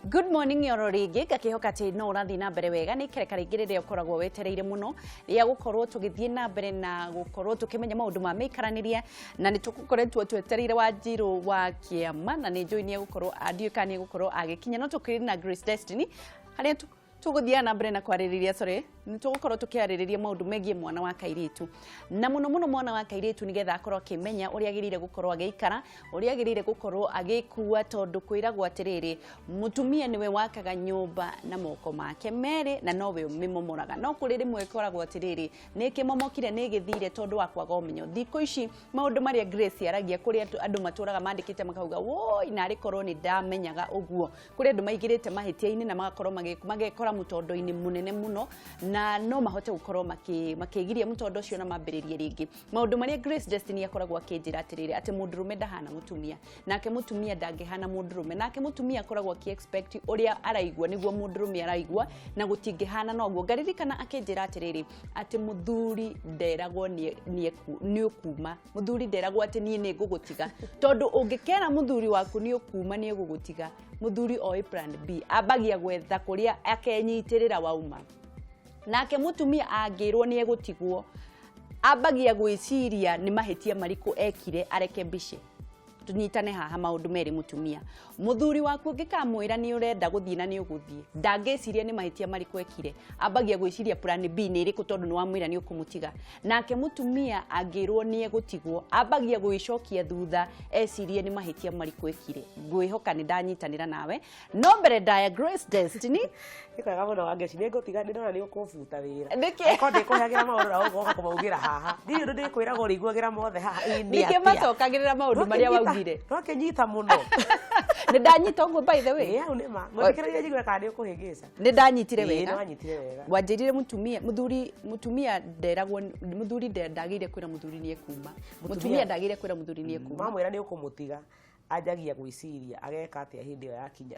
Good morning oro rĩngĩ, ngakĩhoka atĩ no ũrathiĩ na mbere wega. Nĩ ikereka rĩngĩ rĩrĩa ũkoragwo wetereire mũno rĩa gũkorwo tũgĩthiĩ na mbere na gũkorwo tũkĩmenya maũndũ ma mĩikaranĩria, na nĩ tũkoretwo twetereire Wanjirũ wa Kĩama, na nĩ njũĩ nĩ egũkorwo, ndiũĩ kana nĩ egũkorwo agĩkinya, no tũkĩrĩ na Grace Destiny harĩa tũgũthiaga na mbere na kwarĩrĩria, sorry, nĩ tũgũkorwo tũkĩarĩrĩria maũndũ megiĩ mwana wa kairĩtu, na mũno mũno mwana wa kairĩtu, nĩgetha akorwo akĩmenya ũrĩa agĩrĩire gũkorwo agĩikara, ũrĩa agĩrĩire gũkorwo agĩkua, tondũ kwĩragwo atĩrĩrĩ, mũtumia nĩwe wakaga nyũmba na moko make merĩ na nowe ũmĩmomoraga. No kũrĩ rĩmwe ĩkoragwo atĩrĩrĩ, nĩ ĩkĩmomokire, nĩ ĩgĩthire tondũ wa kwaga ũmenyo. Thikũ ici maũndũ marĩa Grace aragia, kũrĩ andũ matũraga mandĩkĩte makauga, "Woi, narĩ korwo nĩ ndamenyaga ũguo." Kũrĩ andũ maingĩrĩte mahĩtia-inĩ na magakorwo magekora mũtondo-inĩ mũnene mũno, na no mahote gũkorwo makĩgiria mũtondo ũcio na mambĩrĩrie rĩngĩ. Maũndũ marĩa Grace Destiny akoragwo akĩnjĩra atĩrĩrĩ, atĩ mũndũrũme ndahana mũtumia, nake mũtumia ndangĩhana mũndũrũme, nake mũtumia akoragwo akĩ expect ũrĩa araigua nĩguo mũndũrũme araigua, na gũtingĩhana noguo. Ngaririkana akĩnjĩra atĩrĩrĩ, atĩ mũthuri nderagwo nĩ ũkuma, mũthuri nderagwo atĩ niĩ nĩ ngũgũtiga, tondũ ũngĩkera mũthuri waku nĩ ũkuma, nĩ ũgũgũtiga, mũthuri oĩ plan B, ambagia gwetha kũrĩa akenyitĩrĩra wauma. Nake mũtumia angĩrwo nĩ egũtigwo, ambagia gwĩciria nĩ mahĩtia marĩkũ ekire areke mbice. Tũnyitane haha maũndũ merĩ. Mũtumia, mũthuri waku ũngĩkamwĩra nĩ ũrenda gũthiĩ na nĩ ũgũthiĩ, ndangĩciria nĩ mahĩtia marĩkũ ekire, ambagia gwĩciria plan B nĩ ĩrĩkũ, tondũ nĩ wamwĩra nĩ ũkũmũtiga. Nake mũtumia angĩrwo nĩ egũtigwo, ambagia gwĩcokia thutha ecirie nĩ mahĩtia marĩkũ ekire. Ngwĩhoka nĩ ndanyitanĩra nawe, no mbere ndaya, Grace Destiny. Nĩ kwega mũno, Wangeci. Nĩ ngũtiga, nĩ ndona nĩ ũkũbuta wĩra. Nĩkĩ? Angĩkorwo ndĩkũheagĩra maũndũ na ũgoka kũmaugĩra haha, ndirĩ ũndũ ndĩkwĩragwo ũrĩiguagĩra mothe haha. Ĩĩ, nĩ Nĩkĩ atĩa? macokagĩrĩra maũndũ marĩa waugire? Twakĩnyita mũno. Nĩ ndanyita ũguo, by the way. Ĩĩ, hau nĩ ma mũthikĩrĩria, njigue kana nĩ ũkũhĩngĩca. Nĩ ndanyitire Ĩĩ, wega. nĩ wanyitire wega. Wanjĩrire mũtumia, mũthuri, mũtumia nderagwo, mũthuri ndagĩrĩire kwĩra mũthuri nĩ ekuma, mũtumia ndagĩrĩire kwĩra mũthuri nĩ ekuma. Mamwĩra nĩ ũkũmũtiga, anjagia gwĩciria ageka atĩa hĩndĩ ĩyo yakinya.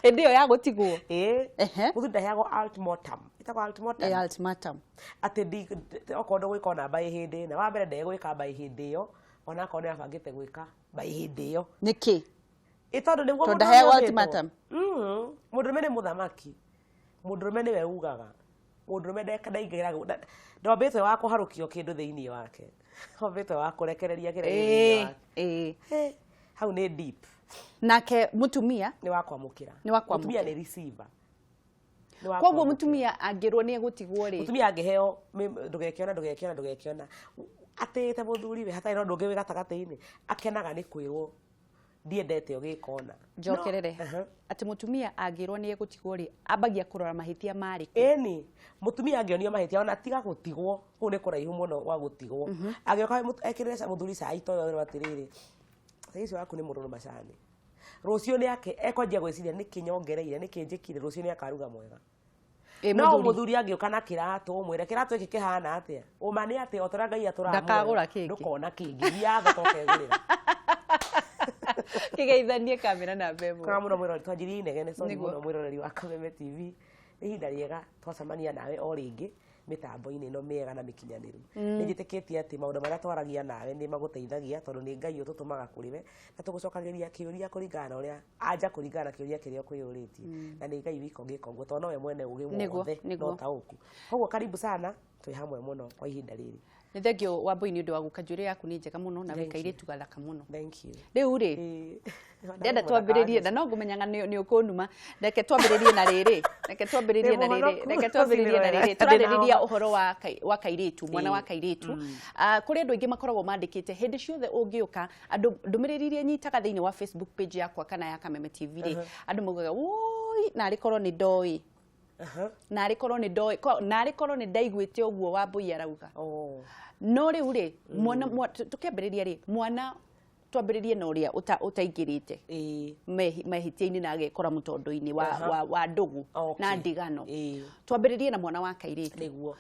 Hĩndĩ ĩyo ya gũtigwo. Ĩĩ. Mũthuri ndaheagwo ultimatum, ĩtagwo ultimatum. Eh, ultimatum. Atĩ okorwo ndũgwĩka ona mbaĩ hĩndĩ ĩna wa mbere, ndegwĩka mbaĩ hĩndĩ ĩyo, ona akorwo nĩ abangĩte gwĩka mbaĩ hĩndĩ ĩyo. Nĩkĩ? Ĩ, tondũ nĩguo Tondũ mũndũrũme ndaheagwo ombĩtwo. ultimatum. Mũndũrũme nĩ mũthamaki, mũndũrũme nĩwe ugaga, mũndũrũme ndaingĩragwo, ndombĩtwo wa kũharũkio kĩndũ thĩinĩ wake, ombĩtwo wa kũrekereria kĩrĩa gĩ thĩinĩ wake. He, hau nĩ deep. Nake mũtumia? Nĩ wa kwamũkĩra. Nĩ wa kwamũkĩra. Mũtumia nĩ receiver. Nĩ wa Koguo kwamũkĩra. Mũtumia angĩrwo nĩ egũtigwo rĩ? Mũtumia angĩheo ndũgekiona, ndũgekiona, ndũgekiona, atĩĩte mũthuri we hatarĩ na ũndũ ũngĩ wĩ gatagatĩ-inĩ, akenaga nĩ kwĩrwo ndiendete ũgĩka ũna. Njokerere. No, aha. Atĩ mũtumia angĩrwo nĩ egũtigwo rĩ, ambagia kũrora mahĩtia marĩkũ? Ĩni, mũtumia angĩonio mahĩtia, ona tiga gũtigwo, kũu nĩ kũraihu mũno gwa gũtigwo, angĩoka ekĩrĩre mũthuri cai toyo, erwo atĩrĩrĩ, "Cai ũcio waku nĩ mũrũrũ macani," rũciũ nĩ ake ekwanjia gwĩciria, "Nĩkĩ nyongereire? Nĩkĩ njĩkire?" Rũciũ nĩ akaruga mwega. Ĩ No mũthuri? Mũthuri angĩũka na kĩratũ, ũmwĩre kĩratũ gĩkĩ kĩhana atĩa, ũma nĩ atĩ o ta ũrĩa Ngai atũraga Ndakagũra kĩngĩ. Ndũkona kĩngĩ, thiaga thoko ũkegũrĩra. Kĩgeithanie kamera na mbembo. Kwega mũno mwĩroreri, twanjirie inegene, sorry. Nĩguo. Mũno mwĩroreri wa Kameme TV, nĩ ihinda rĩega twacemania nawe o rĩngĩ mĩtambo-inĩ ĩno mĩega na mĩkinyanĩru. Nĩ njĩtĩkĩtie atĩ maũndũ marĩa twaragia nawe nĩ magũteithagia, tondũ nĩ Ngai ũtũtũmaga kũrĩ we, na tũgũcokagĩria kĩũria kũringana na ũrĩa anja, kũringana na kĩũria kĩrĩa ũkwĩyũrĩtie, na nĩ Ngai wika ũngĩka ũguo, tondũ nowe mwene ũgĩ wothe na ũtaũku. Koguo karibu sana, twĩ hamwe mũno kwa ihinda rĩrĩ. Nĩ thengio, Wambui, nĩ ũndũ wa gũka. Njuĩrĩ yaku nĩ njega mũno na wĩ Thank you. kairĩtu gathaka mũno. Thank you. Rĩu rĩ, Ĩĩ. ndenda twambĩrĩrie, na no ngũmenyaga nĩ ũkũnuma. Reke twambĩrĩrie na rĩrĩ, reke twambĩrĩrie na rĩrĩ, Nĩ reke twambĩrĩrie na rĩrĩ. Ndĩna Tũrarĩrĩria homa. ũhoro wa kairĩtu, mwana wa kairĩtu. Ah, kũrĩ andũ aingĩ makoragwo mandĩkĩte hĩndĩ ciothe ũngĩũka, andũ ndũmĩrĩri iria nyitaga thĩinĩ wa Facebook page yakwa kana ya Kameme TV rĩ, andũ maugaga, "Woi, narĩ korwo nĩ ndoĩ, narĩ korwo nĩ ndoĩ, narĩ korwo nĩ ndaiguĩte ũguo Wambui arauga." Oh. No rĩu rĩ, mwana tũkĩambĩrĩria rĩ, mwana, twambĩrĩrie na ũrĩa ũtaingĩrĩte mehĩtia-inĩ na agekora mũtondo-inĩ wa, wa ndũgũ na ndigano. Twambĩrĩrie na mwana wa kairĩtu.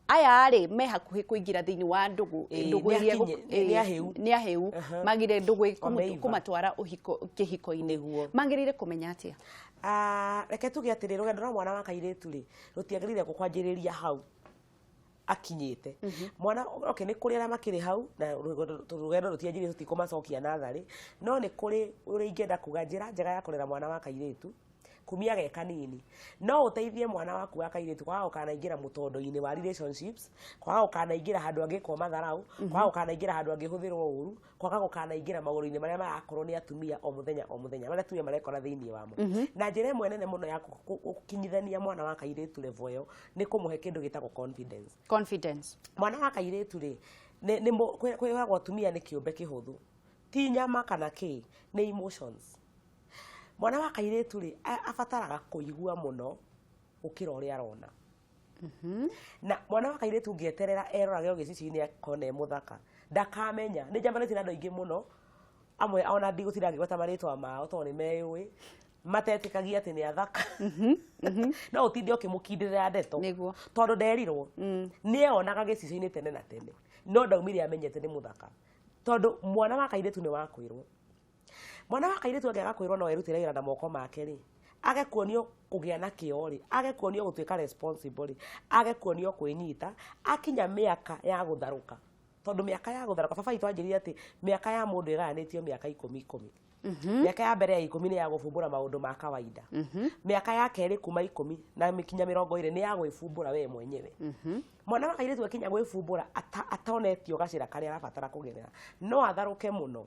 Aya rĩ, me hakuhĩ kũingĩra thĩinĩ wa ndũgũ, ndũgũ nĩ ĩrĩa nĩ ahĩu. Nĩ ahĩu, magĩrĩire ndũgũ Wameiva. kũmatwara ũhiko, kĩhiko-inĩ. Magĩrĩire kũmenya atĩa? Ah, reke tuge atĩrĩ, rũgendo rwa mwana wa kairĩtu rĩ, rũtiagĩrĩire gũkwanjĩrĩria hau. Akinyĩte mwana, okay, nĩ kũrĩ arĩa makĩrĩ hau na rũgendo rũtianjirie, tũtikũmacokia natharĩ, no nĩ kũrĩ ũrĩa ingĩenda kuga njĩra njega ya kũrera mwana wa kairĩtu kumia ge kanini. No ũteithie mwana waku wa kairĩtu kwaga gũkanaingĩra mũtondo-inĩ wa relationships, kwaga gũkanaingĩra handũ angĩkwo matharau, kwaga gũkanaingĩra handũ angĩhũthĩrwo ũru, kwaga gũkanaingĩra maũndũ-inĩ marĩa marakorwo nĩ atumia o mũthenya o mũthenya, marĩa atumia marekora thĩinĩ wamo. Na njĩra ĩmwe nene mũno ya gũkinyithania mwana wa kairĩtu level ĩyo nĩ kũmũhe kĩndũ gĩtagwo confidence. Confidence. Mwana wa kairĩtu rĩ, kwĩragwo atumia nĩ kĩũmbe kĩhũthũ, ti nyama kana kĩ, nĩ emotions. Mwana wa kairĩtu rĩ, abataraga kũigua mũno gũkĩra ũrĩa arona. Na mwana wa kairĩtu ũngĩeterera erorage o gĩcicio-inĩ akona e mũthaka, ndakamenya. Nĩ njamanĩtie na andũ aingĩ mũno, amwe ona ndigũtinda ngĩgweta marĩtwa mao tondũ nĩ meyũĩ, matetĩkagia atĩ nĩ athaka, no ũtinde ũkĩmũkindĩrĩra ndeto. Tondũ nderirwo nĩ eyonaga gĩcicio-inĩ tene na tene, no ndaumire amenyete nĩ mũthaka, tondũ mwana wa kairĩtu nĩ wa kwĩrwo. Mwana wa kairĩtu angĩaga kwĩrwo no erutĩre wĩra na moko make rĩ, age kuonio kũgĩa na kĩo rĩ, age kuonio gũtuĩka responsible rĩ, age kuonio kwĩnyita akinya mĩaka ya gũtharũka, tondũ mĩaka ya gũtharũka, baba witũ anjĩrire atĩ mĩaka ya mũndũ ĩgayanĩtio mĩaka 10 10. Mĩaka ya mbere ya 10 nĩ ya gũbumbũra maũndũ ma kawaida. Mĩaka ya kerĩ kuma 10 na kinya 20 nĩ ya gwĩbumbũra we mwenyewe. Mwana wa kairĩtu akinya gwĩbumbũra atonetio gacĩra karĩa arabatara kũgerera, no atharũke mũno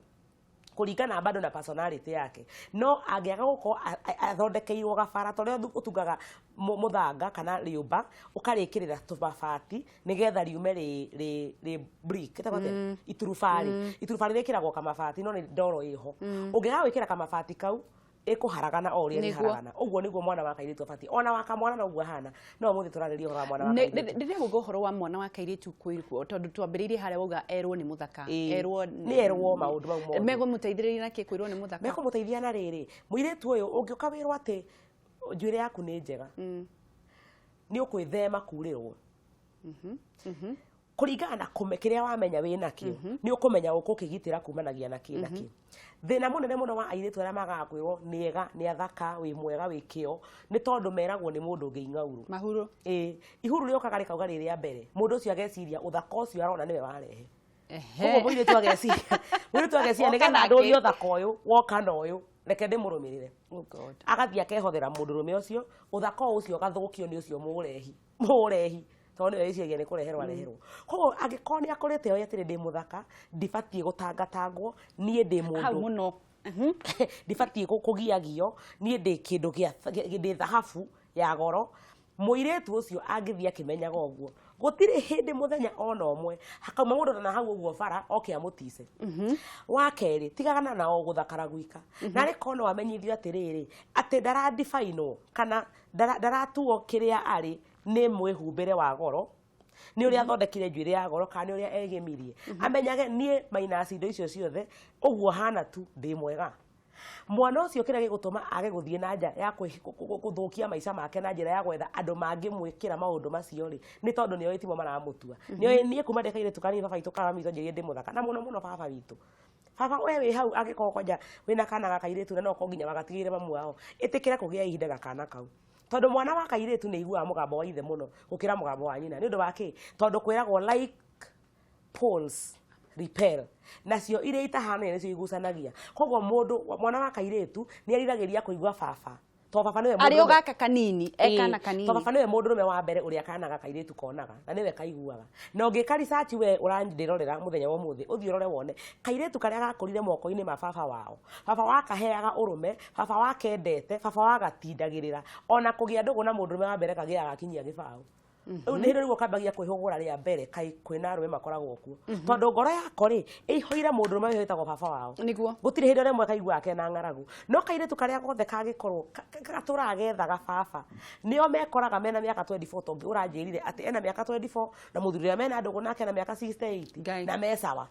kũringana bado na personality yake. No angĩaga gũkorwo athondekeirwo gabara, ta ũrĩa ũtungaga mũthanga kana rĩũmba ũkarĩkĩrĩra tũmabati nĩgetha riume rĩ brick, ĩtagwo atĩa? Iturubarĩ. Iturubarĩ rĩkĩragwo kamabati, no nĩ ndoro ĩho. Ũngĩaga gwĩkĩra kamabati kau, ĩkũharagana o ũrĩa ĩrĩharagana. Ũguo nĩguo mwana wa kairĩtu abatiĩ, ona wa kamwana noguo ahana, no ũmũthĩ tũrarĩria ũhoro wa mwana wa kairĩtu. Ndĩrĩa kuga ũhoro wa mwana wa kairĩtu kwĩrwo, tondũ twambĩrĩirie harĩa wauga erwo nĩ mũthaka. Erwo. Nĩ erwo maũndũ mau mothe. Megũmũteithĩrĩria na kĩ kwĩrwo nĩ mũthaka? Mekũmũteithia na rĩrĩ, mũirĩtu ũyũ ũngĩũka wĩrwo atĩ njuĩrĩ yaku nĩ njega, nĩ ũkwĩthema kurĩrwo kũringana na kĩrĩa wamenya wĩ nakĩo. Nĩ ũkũmenya ũkũkĩgitĩra kumanagia na kĩ na kĩ. Thĩna mũnene mũno wa airĩtu arĩa magaga kwĩrwo nĩ ega, nĩ athaka, wĩ mwega, wĩ kĩo, nĩ tondũ meragwo nĩ mũndũ ũngĩ ing'aurũ. Mahuro. Ĩĩ, ihuru rĩũkaga rĩkauga rĩ rĩa mbere, mũndũ ũcio ageciria ũthaka ũcio arona nĩwe warehe. Koguo mũirĩtu ageciria Woka nĩgetha nake. ndũrie ũthaka ũyũ woka na ũyũ, reke ndĩmũrũmĩrĩre. Oh God. Agathiĩ akehothera mũndũrũme ũcio, ũthaka ũcio ũgathũkio nĩ ũcio mũrehi, tondũ nĩwe wĩciragia nĩ kũreherwo areherwo. Koguo angĩkorwo nĩ akũrĩte oĩ atĩrĩ, ndĩ mũthaka, ndibatiĩ gũtangatangwo, niĩ ndĩ Hau mũndũ mũno. Ndibatiĩ kũgiagio, niĩ ndĩ kĩndũ ndĩ thahabu ya goro. Mũirĩtu ũcio angĩthiĩ akĩmenyaga ũguo, gũtirĩ hĩndĩ mũthenya ona ũmwe hakauma mũndũ na hau ũguo bara oke amũtice. Wa kerĩ, tigana nao gũthakara gwika na arĩ korwo no amenyithio atĩrĩrĩ, atĩ ndaradibainwo kana ndaratuo kĩrĩa arĩ nĩ mwĩhumbĩre wa goro, nĩ ũrĩa athondekire njuĩrĩ ya goro kana nĩ ũrĩa egemirie. Amenyage niĩ minus indo icio ciothe, ũguo hana tu ndĩ mwega. Mwana ũcio kĩrĩa gĩgũtũma age gũthiĩ na nja ya gũthũkia maica make na njĩra ya gwetha andũ mangĩmwĩkĩra maũndũ macio rĩ, nĩ tondũ nĩoĩ timo maramũtua. Nĩoĩ niĩ kuma ndĩ kairĩtu kanini, baba witũ kana mami witũ anjĩrire ndĩ mũthaka, na mũno mũno baba witũ. Baba, we wĩ hau, angĩkorwo kwanja wĩna kana ga kairĩtu na no ũkorwo nginya wagatigĩire mamu wao, ĩtĩkĩra kũgĩa ihinda na kana kau, tondũ mwana wa kairĩtu nĩ aiguaga mũgambo wa ithe mũno gũkĩra mũgambo wa nyina. Nĩ ũndũ wa kĩ? Tondũ kwĩragwo like poles repel, nacio iria itahanaine nĩcio igucanagia. Koguo mũndũ, mwana wa kairĩtu nĩ eriragĩria kũigua baba, tondũ baba nĩwe Arĩ o mũndũrũme. Gaka kanini, ekana Ĩĩ, kanini. tondũ baba nĩwe mũndũrũme wa mbere ũrĩa kana ga kairĩtu konaga na nĩwe kaiguaga. Na ũngĩka research, we ũrandĩrorera mũthenya wa ũmũthĩ, ũthiĩ ũrore wone kairĩtu karĩa gakũrire moko-inĩ ma baba wao, baba wakaheaga ũrũme, baba wakendete, baba wagatindagĩrĩra, ona kũgĩa ndũgũ na mũndũrũme wa mbere kagĩaga gakinyia gĩbaũ. Rĩu nĩ rĩu ũkambagia kwĩhũgũra rĩa mbere, kaĩ kwĩna arũme makoragwo kuo, tondũ ngoro yako rĩ ĩihũire mũndũrũme ũyũ wĩtagwo baba wao. Gũtirĩ hĩndĩ rĩmwe kaiguaga kena ng'aragu. No kairĩtu karĩa gothe kangĩkorwo gatũraga gethaga baba, nĩo mekoraga mena mĩaka 24, tondũ ũranjĩrire atĩ ena mĩaka 24 na mũthuri ũrĩa mena ndũgũ nake ena mĩaka 68. Ngai. Na me sawa.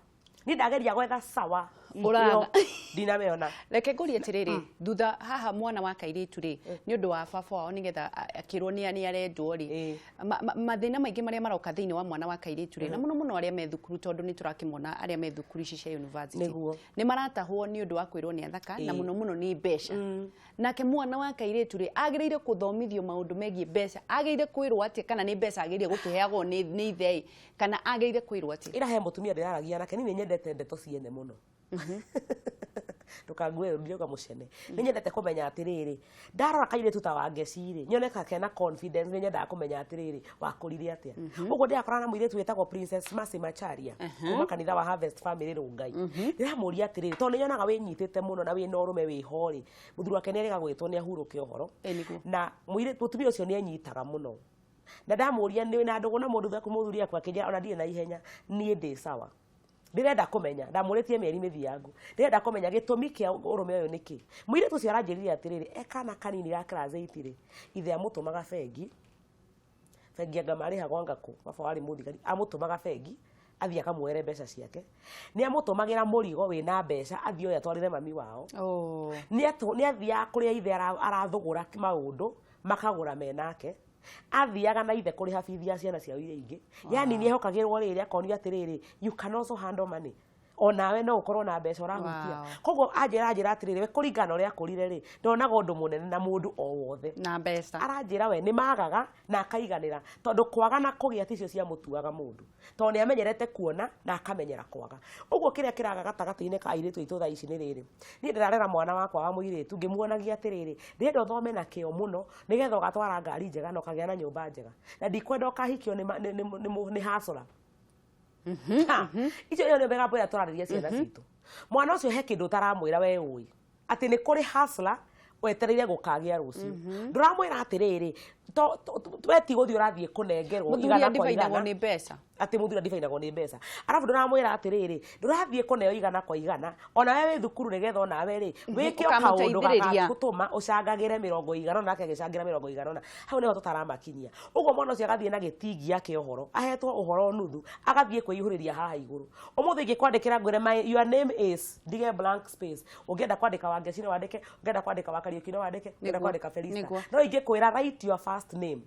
Niĩ ndageria gwetha sawa Ũraga. ĩyo ndinamĩona. Reke ngũrie atĩrĩrĩ, thutha haha mwana wa kairĩtu rĩ, nĩ ũndũ wa baba wao nĩgetha akĩrwo nĩ arendwo rĩ, mathĩna maingĩ marĩa maroka thĩinĩ wa mwana wa kairĩtu rĩ, na mũno mũno arĩa me thukuru, tondũ nĩ tũrakĩmona arĩa me thukuru ici cia university, nĩ maratahwo nĩ ũndũ wa kwĩrwo nĩ athaka, na mũno mũno nĩ mbeca. Nake mwana wa kairĩtu rĩ, agĩrĩire gũthomithio maũndũ megiĩ mbeca, agĩrĩire kwĩrwo atĩa? Kana nĩ mbeca agĩrĩire gũkĩheagwo nĩ ithe, kana agĩrĩire kwĩrwo atĩa? Ĩra he mũtumia ndĩraragia nake. Niĩ nĩ nyendete ndeto ciene mũno, ndũkangue ndioga mũcene. Nĩ nyendete kũmenya atĩrĩrĩ, ndarora kairĩtu ta Wangeci rĩ, nyoneka kena confidence, nĩ nyendaga kũmenya atĩrĩrĩ, wakũrire atĩa? Ũguo ndĩrakorana na mũirĩtu wĩtagwo Princess Mercy Macharia kuma kanitha wa Harvest Family Rũngai. Ndĩramũria atĩrĩrĩ, tondũ nĩ nyonaga wĩnyitĩte mũno na wĩna ũrũme wĩho rĩ, mũthuri wake nĩ erĩga gwĩtwo nĩ ahurũke ũhoro. Nĩguo. Na mũirĩtu mũtumia ũcio nĩ enyitaga mũno, na ndamũria, nĩ na ndũgũ na mũndũ thaku mũthuri aku? Akĩnjĩra ona ndirĩ na ihenya, niĩ ndĩ sawa. Ndĩrenda kũmenya, ndamũrĩtie mĩeri mĩthiangu, ndĩrenda kũmenya gĩtũmi kĩa ũrũme ũyũ nĩkĩ. Mũirĩtu ũcio aranjĩrire atĩrĩrĩ, e kana kanini ga class 8 rĩ, ithe amũtũmaga bengi. Bengi anga marĩhagwo anga kũ, baba warĩ mũthigari, amũtũmaga bengi athiĩ akamuoere mbeca ciake. Nĩ amũtũmagĩra mũrigo wĩna mbeca, athiĩ oye atwarĩre mami wao. Nĩ athiaga kũrĩa ithe arathũgũra maũndũ, makagũra menake. Athiaga na ithe kũrĩha bithi ya ciana ciao iria ingĩ. Yani nĩ ehokagĩrwo rĩrĩ, akonio atĩrĩrĩ, you can also handle money, onawe no ũkorwo na mbeca ũrahutia. Koguo anjĩra atĩrĩrĩ, we kũringana na ũrĩa akũrire rĩ, ndonaga ũndũ mũnene na mũndũ o wothe na mbeca. Aranjĩra we nĩ magaga na akaiganĩra, tondũ kwaga na kũgĩa ticio ciamũtuaga mũndũ, tondũ nĩ amenyerete kuona na akamenyera kwaga. Ũguo kĩrĩa kĩraga gatagatĩ-inĩ ka airĩtu aitũ thaa ici nĩ rĩrĩ, niĩ ndĩrarera mwana wakwa wa mũirĩtu ngĩmuonagia atĩrĩrĩ, ndĩrenda ũthome na kĩo mũno nĩgetha ũgatwara ngari njega na ũkagĩa na nyũmba njega, na ndikwenda ũkahikio nĩ hasũra. Ha, icio ĩyo nĩyo mĩgambo ĩrĩa tũrarĩria ciana citũ. Mwana ũcio he kĩndũ ũtaramwĩra we ũĩ atĩ nĩ kũrĩ hustler wetereire gũkagĩa rũciũ. Ndũramwĩra atĩrĩrĩ, we ti gũthiĩ ũrathiĩ kũnengerwo Mũthuri igana kwa andibainagwo igana. Nĩ mbeca. Atĩ mũthuri andibainagwo nĩ mbeca. Arabu ndũramwĩra atĩrĩrĩ, ndũrathiĩ kũneo igana kwa igana, ona we wĩ thukuru nĩgetha onawe rĩ wĩke o kaũndũ Ũkamũteithĩrĩria. gagagũtũma ũcangagĩre mĩrongo igana nake agĩcangĩra mĩrongo igana. Hau nĩho tũtaramakinyia. Ũguo mwana ũcio agathiĩ na gĩtingia kĩa ũhoro, ahetwo ũhoro nuthu, agathiĩ kwĩihũrĩria haha igũrũ. Ũmũthĩ ingĩkwandĩkĩra ngwĩre my your name is, ndige blank space, ũngĩenda kwandĩka Wangeci no wandĩke, ũngĩenda kwandĩka Wakariũki no wandĩke, ũngĩenda kwandĩka Felista. No ingĩkwĩra write your first name,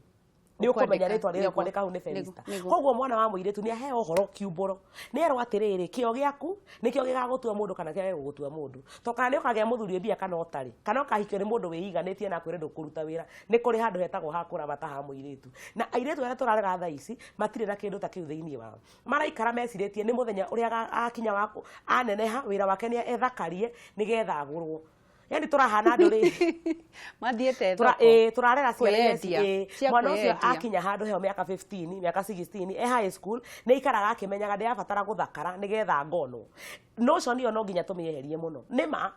nĩ ũkũmenya Ũkwandĩka, rĩtwa rĩrĩa ũkwandĩka hau nĩ Felista. Koguo mwana wa mũirĩtu nĩ aheo ũhoro kiumbũro, nĩ erwo atĩrĩrĩ, kĩo gĩaku nĩkĩo gĩgagũtua mũndũ kana kĩage gũgũtua mũndũ, to kana nĩ ũkagĩa mũthuri wĩ mbia kana ũtarĩ, kana ũkahikio nĩ mũndũ wĩiganĩtie na akwĩre ndũkũruta wĩra. Nĩ kũrĩ handũ hetagwo ha kũramata ha mũirĩtu, na airĩtu arĩa tũrarera thaa ici matirĩ na kĩndũ ta kĩu thĩinĩ wao. Maraikara mecirĩtie nĩ mũthenya ũrĩa agakinya wa aneneha, wĩra wake nĩ ethakarie nĩgetha agũrwo. Yani tũrahana andũ rĩ Mathiĩte thoko. Tũrarera ciana iria Kwĩyendia. Cia mwana ũcio kwĩyendia. akinya handũ heo mĩaka 15, mĩaka 16, e high school, nĩ aikaraga akĩmenyaga ndĩrabatara gũthakara nĩgetha ngonwo. Notion ĩyo no nginya tũmĩeherie mũno. Nĩma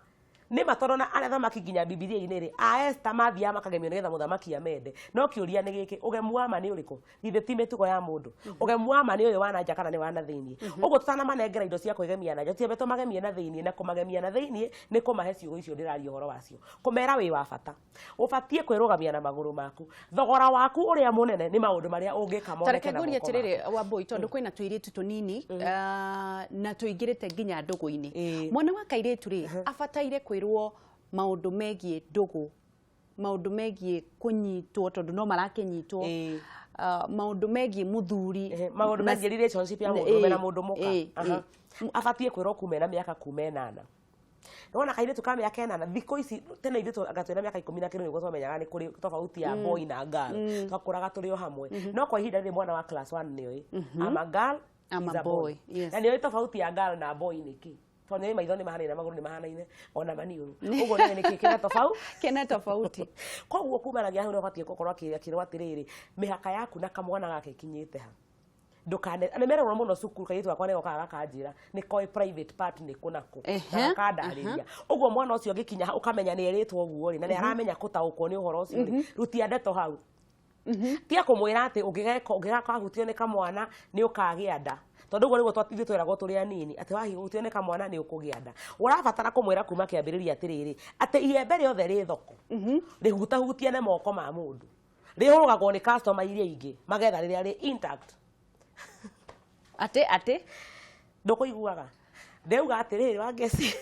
nĩma, tondũ na arĩa thamaki nginya Bibilia-inĩ rĩ, a Esther mathiaga makagemio nĩgetha mũthamaki amende. No kĩũria nĩ gĩkĩ, ũgemu wa ma nĩ ũrĩkũ? Githĩ ti mĩtugo ya mũndũ? Ũgemu wa ma nĩ ũyũ wa na nja kana nĩ wa na thĩiniĩ? Ũguo tũtanamanengera indo cia kwĩgemia na nja, tiambe tũmagemie na thĩiniĩ, na kũmagemia na thĩiniĩ nĩ kũmahe ciugo icio ndĩraria ũhoro wacio, kũmera wĩ wa bata, ũbatiĩ kwĩrũgamia na magũrũ maku, thogora waku ũrĩa mũnene nĩ maũndũ marĩa ũngĩka Tareke moneke na ngũrie moko maku. atĩrĩrĩ, Wambui, tondũ kwĩna tũirĩtu tũnini na tũingĩrĩte nginya ndũgũ-inĩ. Mwana wa kairĩtu rĩ, abataire kwĩrwo maũndũ megiĩ ndũgũ, maũndũ megiĩ kũnyitwo, tondũ no marakĩnyitwo, maũndũ megiĩ mũthuri, Maũndũ megiĩ relationship ya mũndũrũme na mũndũ mũka. Abatiĩ kwĩrwo kuma ena mĩaka kuma ĩnana. Nĩwona kairĩtu ka mĩaka ĩnana thikũ ici, tene ithuĩ anga twĩna mĩaka 10 na kĩndũ nĩguo twamenyaga nĩ kũrĩ tofauti ya boy na girl, twakũraga tũrĩ o hamwe. No kwa ihinda rĩrĩ mwana wa class 1 nĩoĩ I'm a girl, I'm he's a boy, yes. Na nĩoĩ tofauti ya girl na boy nĩkĩ, tondũ nĩoĩ maitho nĩ mahanaine, magũrũ nĩ mahanaine, ona maniũrũ. Ũguo nĩoĩ nĩkĩ kĩna tofauti. Kena tofauti. Koguo kumanagia hau nĩ ũbatiĩ gũkorwo akĩrwo atĩrĩrĩ, mĩhaka yaku na kamwana gaka ĩkinyĩte ha, ndũkane. Nĩ meragwo mũno cukuru. Kairĩtu gakwa nĩ gokaga gakanjĩra nĩ koĩ private part nĩ kũ na kũ, na gakandarĩria ũguo. Mwana ũcio ũngĩkinya hau ũkamenya nĩ erĩtwo ũguo rĩ, na nĩ aramenya gũtaũkwo nĩ ũhoro ũcio rĩ, rutia ndeto hau. Tiga kũmwĩra atĩ ũngĩgeka ũngĩgakahutio nĩ kamwana nĩ ũkagĩa nda, tondũ ũguo nĩguo ithuĩ tweragwo tũrĩ anini atĩ wahutio nĩ kamwana nĩ ũkũgĩa nda. Ũrabatara kũmwĩra kuma kĩambĩrĩria atĩrĩrĩ, atĩ iembe rĩothe rĩ thoko rĩhutahutie na moko ma mũndũ rĩhũragwo nĩ customer iria ingĩ magetha rĩrĩa rĩ intact. Atĩ Ndũkũiguaga Ndĩrauga atĩrĩrĩ, Wangeci,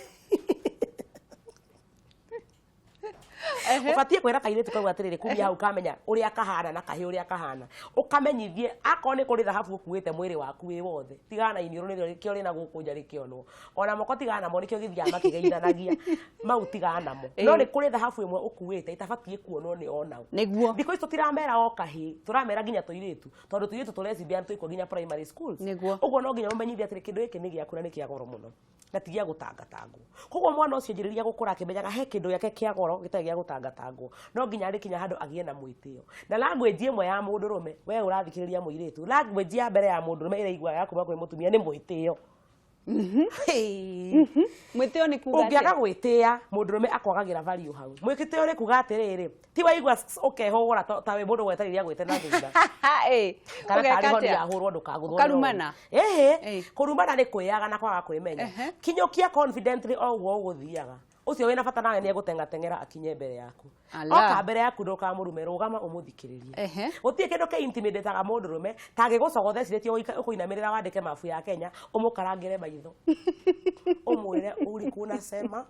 ũbatiĩ kwĩra kairĩtu kau atĩrĩrĩ, kumia hau kamenya ũrĩa kahana na kahĩ ũrĩa kahana, ũkamenyithie akorwo nĩ kũrĩ thahabu ũkuĩte mwĩrĩ waku wĩ wothe, tigana na iniũrũ nĩrĩo nĩkĩo rĩna gũkũ nja rĩkĩonwo, ona moko tigana namo nĩkĩo gĩthiaga makĩgeithanagia, mau tigana namo. No nĩ kũrĩ thahabu ĩmwe ũkuĩte ĩtabatiĩ kuonwo nĩ onao. Thikũ ici tũtiramera o kahĩ, tũramera nginya tũirĩtu, tondũ tũirĩtu tũrecibia twĩkwo nginya primary schools. Ũguo no nginya ũmenyithie atĩrĩ, kĩndũ gĩkĩ nĩ gĩaku na nĩ kĩa goro mũno na ti gĩa gũtangatangwo. Koguo mwana ũcio njĩrĩria gũkũra akĩmenyaga he kĩndũ gĩake kĩa goro gĩtarĩ gĩa gũtangatangwo, no nginya arĩkinya handũ agĩe na mwĩtĩo. Na language ĩmwe ya mũndũrũme, we ũrathikĩrĩria mũirĩtu, language ya mbere ya mũndũrũme ĩrĩa aiguaga ya kuma kwĩ mũtumia nĩ mwĩtĩo. Hey. Mwĩtĩo nĩ kuga Ũngĩaga gwĩtĩa, mũndũrũme akwagagĩra value hau. Mwĩtĩo nĩ kuga atĩrĩrĩ, ti waigua ũkehũgũra ta wĩ mũndũ wetereire agwĩte na thutha. Kana Ũgeka tarĩ honi atĩa? yahũrwo ndũkagũthwo nĩ Ũkarumana? rori. Ĩhĩ, Kũrumana nĩ kwĩyaga na kwaga kwĩmenya. Kinyũkia confidently o ũguo ũgũthiaga. Ũcio wĩna bata nawe nĩ egũteng'ateng'era akinye mbere yaku. Ala. Oka mbere yaku ndũkamũrume, rũgama ũmũthikĩrĩrie. Gũtirĩ kĩndũ kĩ intimidate-aga mũndũrũme ta angĩgũcogotha ecirĩtie ũkũinamĩrĩra wandĩke mabu ya Kenya, ũmũkarangĩre maitho. Ũmwĩre ulikuwa unasema.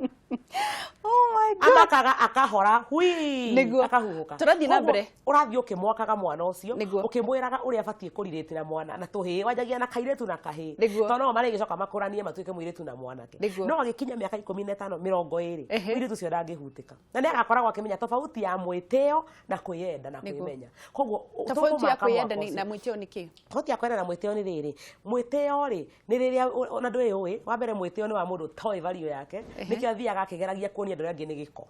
Oh my God. Amakaga akahora hui. Nĩguo. Akahuhũka. Tũrathiĩ na Koguo, mbere. Ũrathiĩ ũkĩmwakaga mwana ũcio, Nĩguo. ũkĩmwĩraga ũrĩa abatiĩ kũrirĩtĩra mwana na tũhĩĩ, wanjagia na kairĩtu na kahĩĩ. Nĩguo. Tondũ no marĩgĩcoka makũranie matuĩke mũirĩtu na mwanake. Nĩguo. No agĩkinya mĩaka 15, 20, mũirĩtu ũcio ndangĩhutĩka. Na nĩ agakoragwo akĩmenya tofauti ya mwĩtĩo na kwĩyenda na Nĩguo. kwĩmenya. Koguo, Tofauti ya tũkũmaka kwĩyenda mwaka na ũcio. mwĩtĩo nĩ kĩ? Tofauti ya kwĩyenda na mwĩtĩo nĩ rĩrĩ, mwĩtĩo rĩ, nĩ rĩrĩa ona ndũĩ ũĩ, wa mbere mwĩtĩo nĩ wa mũndũ ũtoĩ value yake, nĩkĩo athiaga akĩgeragia kuonia andũ arĩa angĩ nĩ gĩko.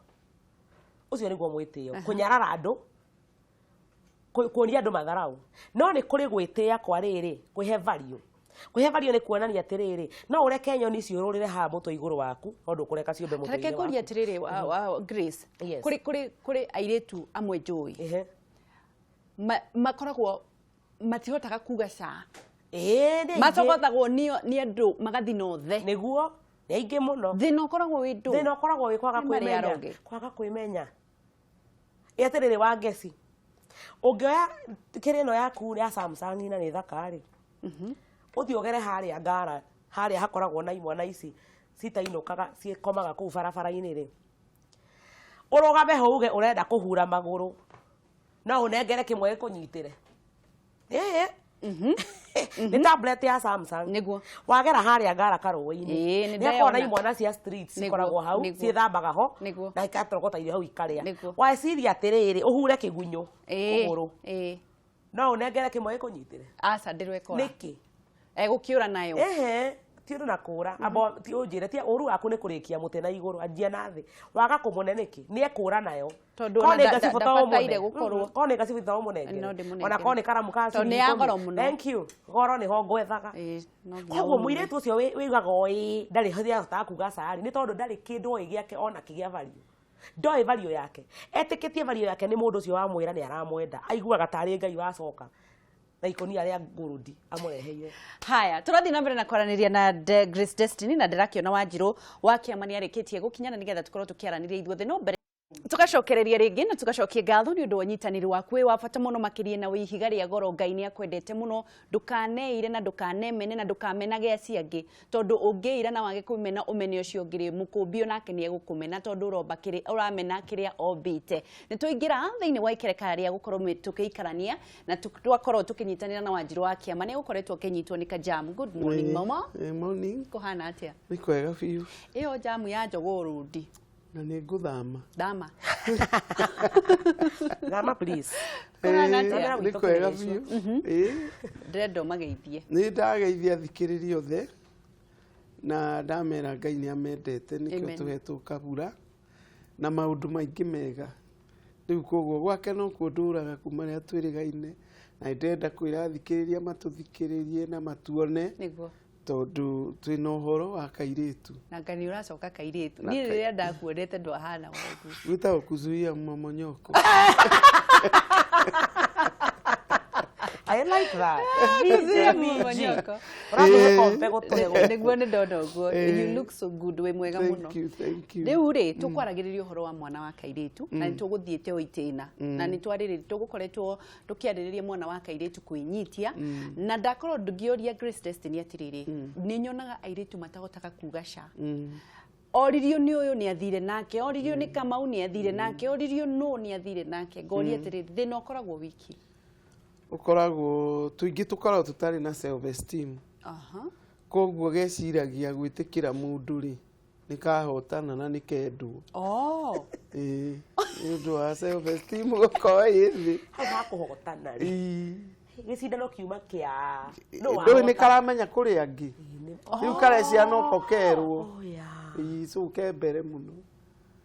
Ũcio nĩguo mwĩtĩo, kũnyarara andũ, kuonia andũ matharau. No nĩ kũrĩ gwĩtĩa kwa rĩrĩ, kwĩhe value. Kwĩhe value nĩ kuonania atĩrĩrĩ, no ũreke nyoni ciũrũrĩre haha mũtwe igũrũ waku, no ndũkũreka ciũmbe mũtwe Reke igũrũ ngũrie waku. atĩrĩrĩ, wa Grace. Yes. Kũrĩ airĩtu amwe njũĩ. Makoragwo matihotaga kuga ca. Ĩĩ, nĩ aingĩ. Macogothagwo nĩ andũ magathi na othe. Nĩguo, nĩ aingĩ mũno. Thĩna ũkoragwo wĩ ndũ. Thĩna ũkoragwo wĩ kwaga Nĩ marĩa kwĩmenya. aroge. Kwaga kwĩmenya. Ĩ atĩrĩrĩ Wangeci, ũngĩoya kĩrĩa ĩno yaku ya Samsung na nĩ thaka rĩ, ũthiĩ ũgere harĩa ngara, harĩa hakoragwo na imwana ici citainũkaga, cikomaga kũu barabara-inĩ rĩ, ũrũgame ho uge ũrenda kũhura magũrũ, no ũnengere kĩmwe gĩkũnyitĩre. Ĩĩ. Nĩ tablet ya Samsung. Nĩguo. Wagera harĩa ngara karũĩ-inĩ. Ĩĩ, nĩ Nĩ hakoragwo na ndeyona. imwana cia streets Nĩguo, cikoragwo hau, nĩguo. ciĩthambaga ho, Nĩguo. na igatogota irio hau ikarĩa. Nĩguo. Weciria atĩrĩrĩ, ũhure kĩgunyũ kũgũrũ. No ũnengere kĩmwe gĩkũnyitĩre. Aca, ndĩrwekora. Nĩkĩ? Egũkĩũra nayo. Ehe, ti ũndũ na kũra. Amba ti ũnjĩre, ti ũru waku nĩ kũrĩkia mũtĩ na igũrũ, anjia na thĩ. Waga kũmũne nĩkĩ? Nĩ ekũra nayo. Tondũ Korwo ona nĩ ngacibũ to ndabataire ũmũne. gũkorwo. Korwo nĩ ngacibũ to ũmũnengere. No ndĩmũnengere. Ona korwo nĩ karamu ka Tondũ nĩ ciringi ya ikũmi. goro mũno. Thank you. Goro nĩho ngwethaga. Ĩĩ, no nginya Koguo ũmũne. mũirĩtu ũcio wĩigaga oĩ, ndarĩ hĩndĩ ahotaga kuga cari, nĩ tondũ ndarĩ kĩndũ oĩ gĩake ona kĩ gĩa value. Ndoĩ value yake. Etĩkĩtie value yake nĩ mũndũ ũcio wamwĩra nĩ aramwenda. Aiguaga tarĩ Ngai wacoka na ikũnia rĩa ngũrũndi amũreheire. Haya, tũrathiĩ na mbere na kwaranĩria na Grace Destiny na ndĩrakĩona Wanjirũ wa kĩama nĩ arĩkĩtie gũkinya na nĩgetha tũkorwo tũkĩaranĩria ithuothe. No mbere tugacokereria rĩngĩ na tugacokia ngatho nĩ ũndũ wa ũnyitanĩri waku wĩ wa bata mũno makĩria na wĩ ihiga rĩa goro. Ngai nĩ akwendete mũno, ndũkaneire na ndũkanemene na ndũkamenage acio angĩ, tondũ ũngĩira na wage kũmena ũmene ũcio ũngĩ rĩ, mũkũmbi onake nĩ egũkũmena tondũ ũromba kĩrĩa ũramena kĩrĩa ombĩte. Nĩ twaingĩra thĩinĩ wa ikereka rĩa gũkorwo tũkĩikarania na twakorwo tũkĩnyitanĩra na Wanjirũ wa kĩama nĩ gũkoretwo akĩnyitwo nĩ kajamu. Good morning, mama. Morning. Kũhana atĩa? Nĩ kwega biũ. Ĩyo jamu ya jogoo rũndi. Na nĩ ngũthama. Thama. Thama please. Kũhana atĩa? Nĩ kwega biũ. Ndĩrenda ũmageithie. Nĩ ndageithia athikĩrĩria othe na ndamera Ngai nĩ amendete nĩkĩo Amen. tũhetwo kabura na maũndũ maingĩ mega. Rĩu koguo gwake nokuo ndũraga kuma rĩrĩa twĩrĩgaine, na ndĩrenda kwĩra athikĩrĩria matũthikĩrĩrie na matuone. Nĩguo. Tondũ twĩna ũhoro wa kairĩtu. Na Ngai nĩ ũracoka kairĩtu. Na Niĩ rĩrĩa ndakuonete ndwahana ũguo. Gwĩtagwo kuzuia mmomonyoko. I like that. Kũzira VJ. Mumonyoko. Ũratũhe kombe gũtũhe gũkũ. Nĩguo nĩ ndona ũguo. You look so good, wĩ mwega mũno. Thank you, thank you. Rĩu rĩ, tũkwaragĩrĩria ũhoro wa mwana wa kairĩtu na nĩ tũgũthiĩte o itĩna na nĩ twarĩrĩ tũgũkoretwo tũkĩarĩrĩria mwana wa kairĩtu kwĩnyitia, na ndakorwo ngĩũria Grace Destiny atĩrĩrĩ, nĩ nyonaga airĩtu matahotaga kuga ca. Oririo nĩ ũyũ nĩ athire nake, oririo nĩ Kamau nĩ athire nake, oririo nũ nĩ athire nake. Ngoria atĩrĩrĩ, thĩna ũkoragwo wiki? Ũkoragwo tũingĩ tũkoragwo tũtarĩ na self esteem. Koguo geciragia gwĩtĩkĩra mũndũ rĩ, nĩ kahotana na nĩ kendwo. Ĩĩ, nĩ ũndũ wa self esteem gũkorwo ĩ thĩ. Hau ha kũhotana rĩ. Gĩcindano kiuma kĩa nũ Ndũĩ nĩ wahota? karamenya kũrĩ angĩ, rĩu karecia noko kerwo. Oh, yeah. Ĩĩ, so ke mbere mũno.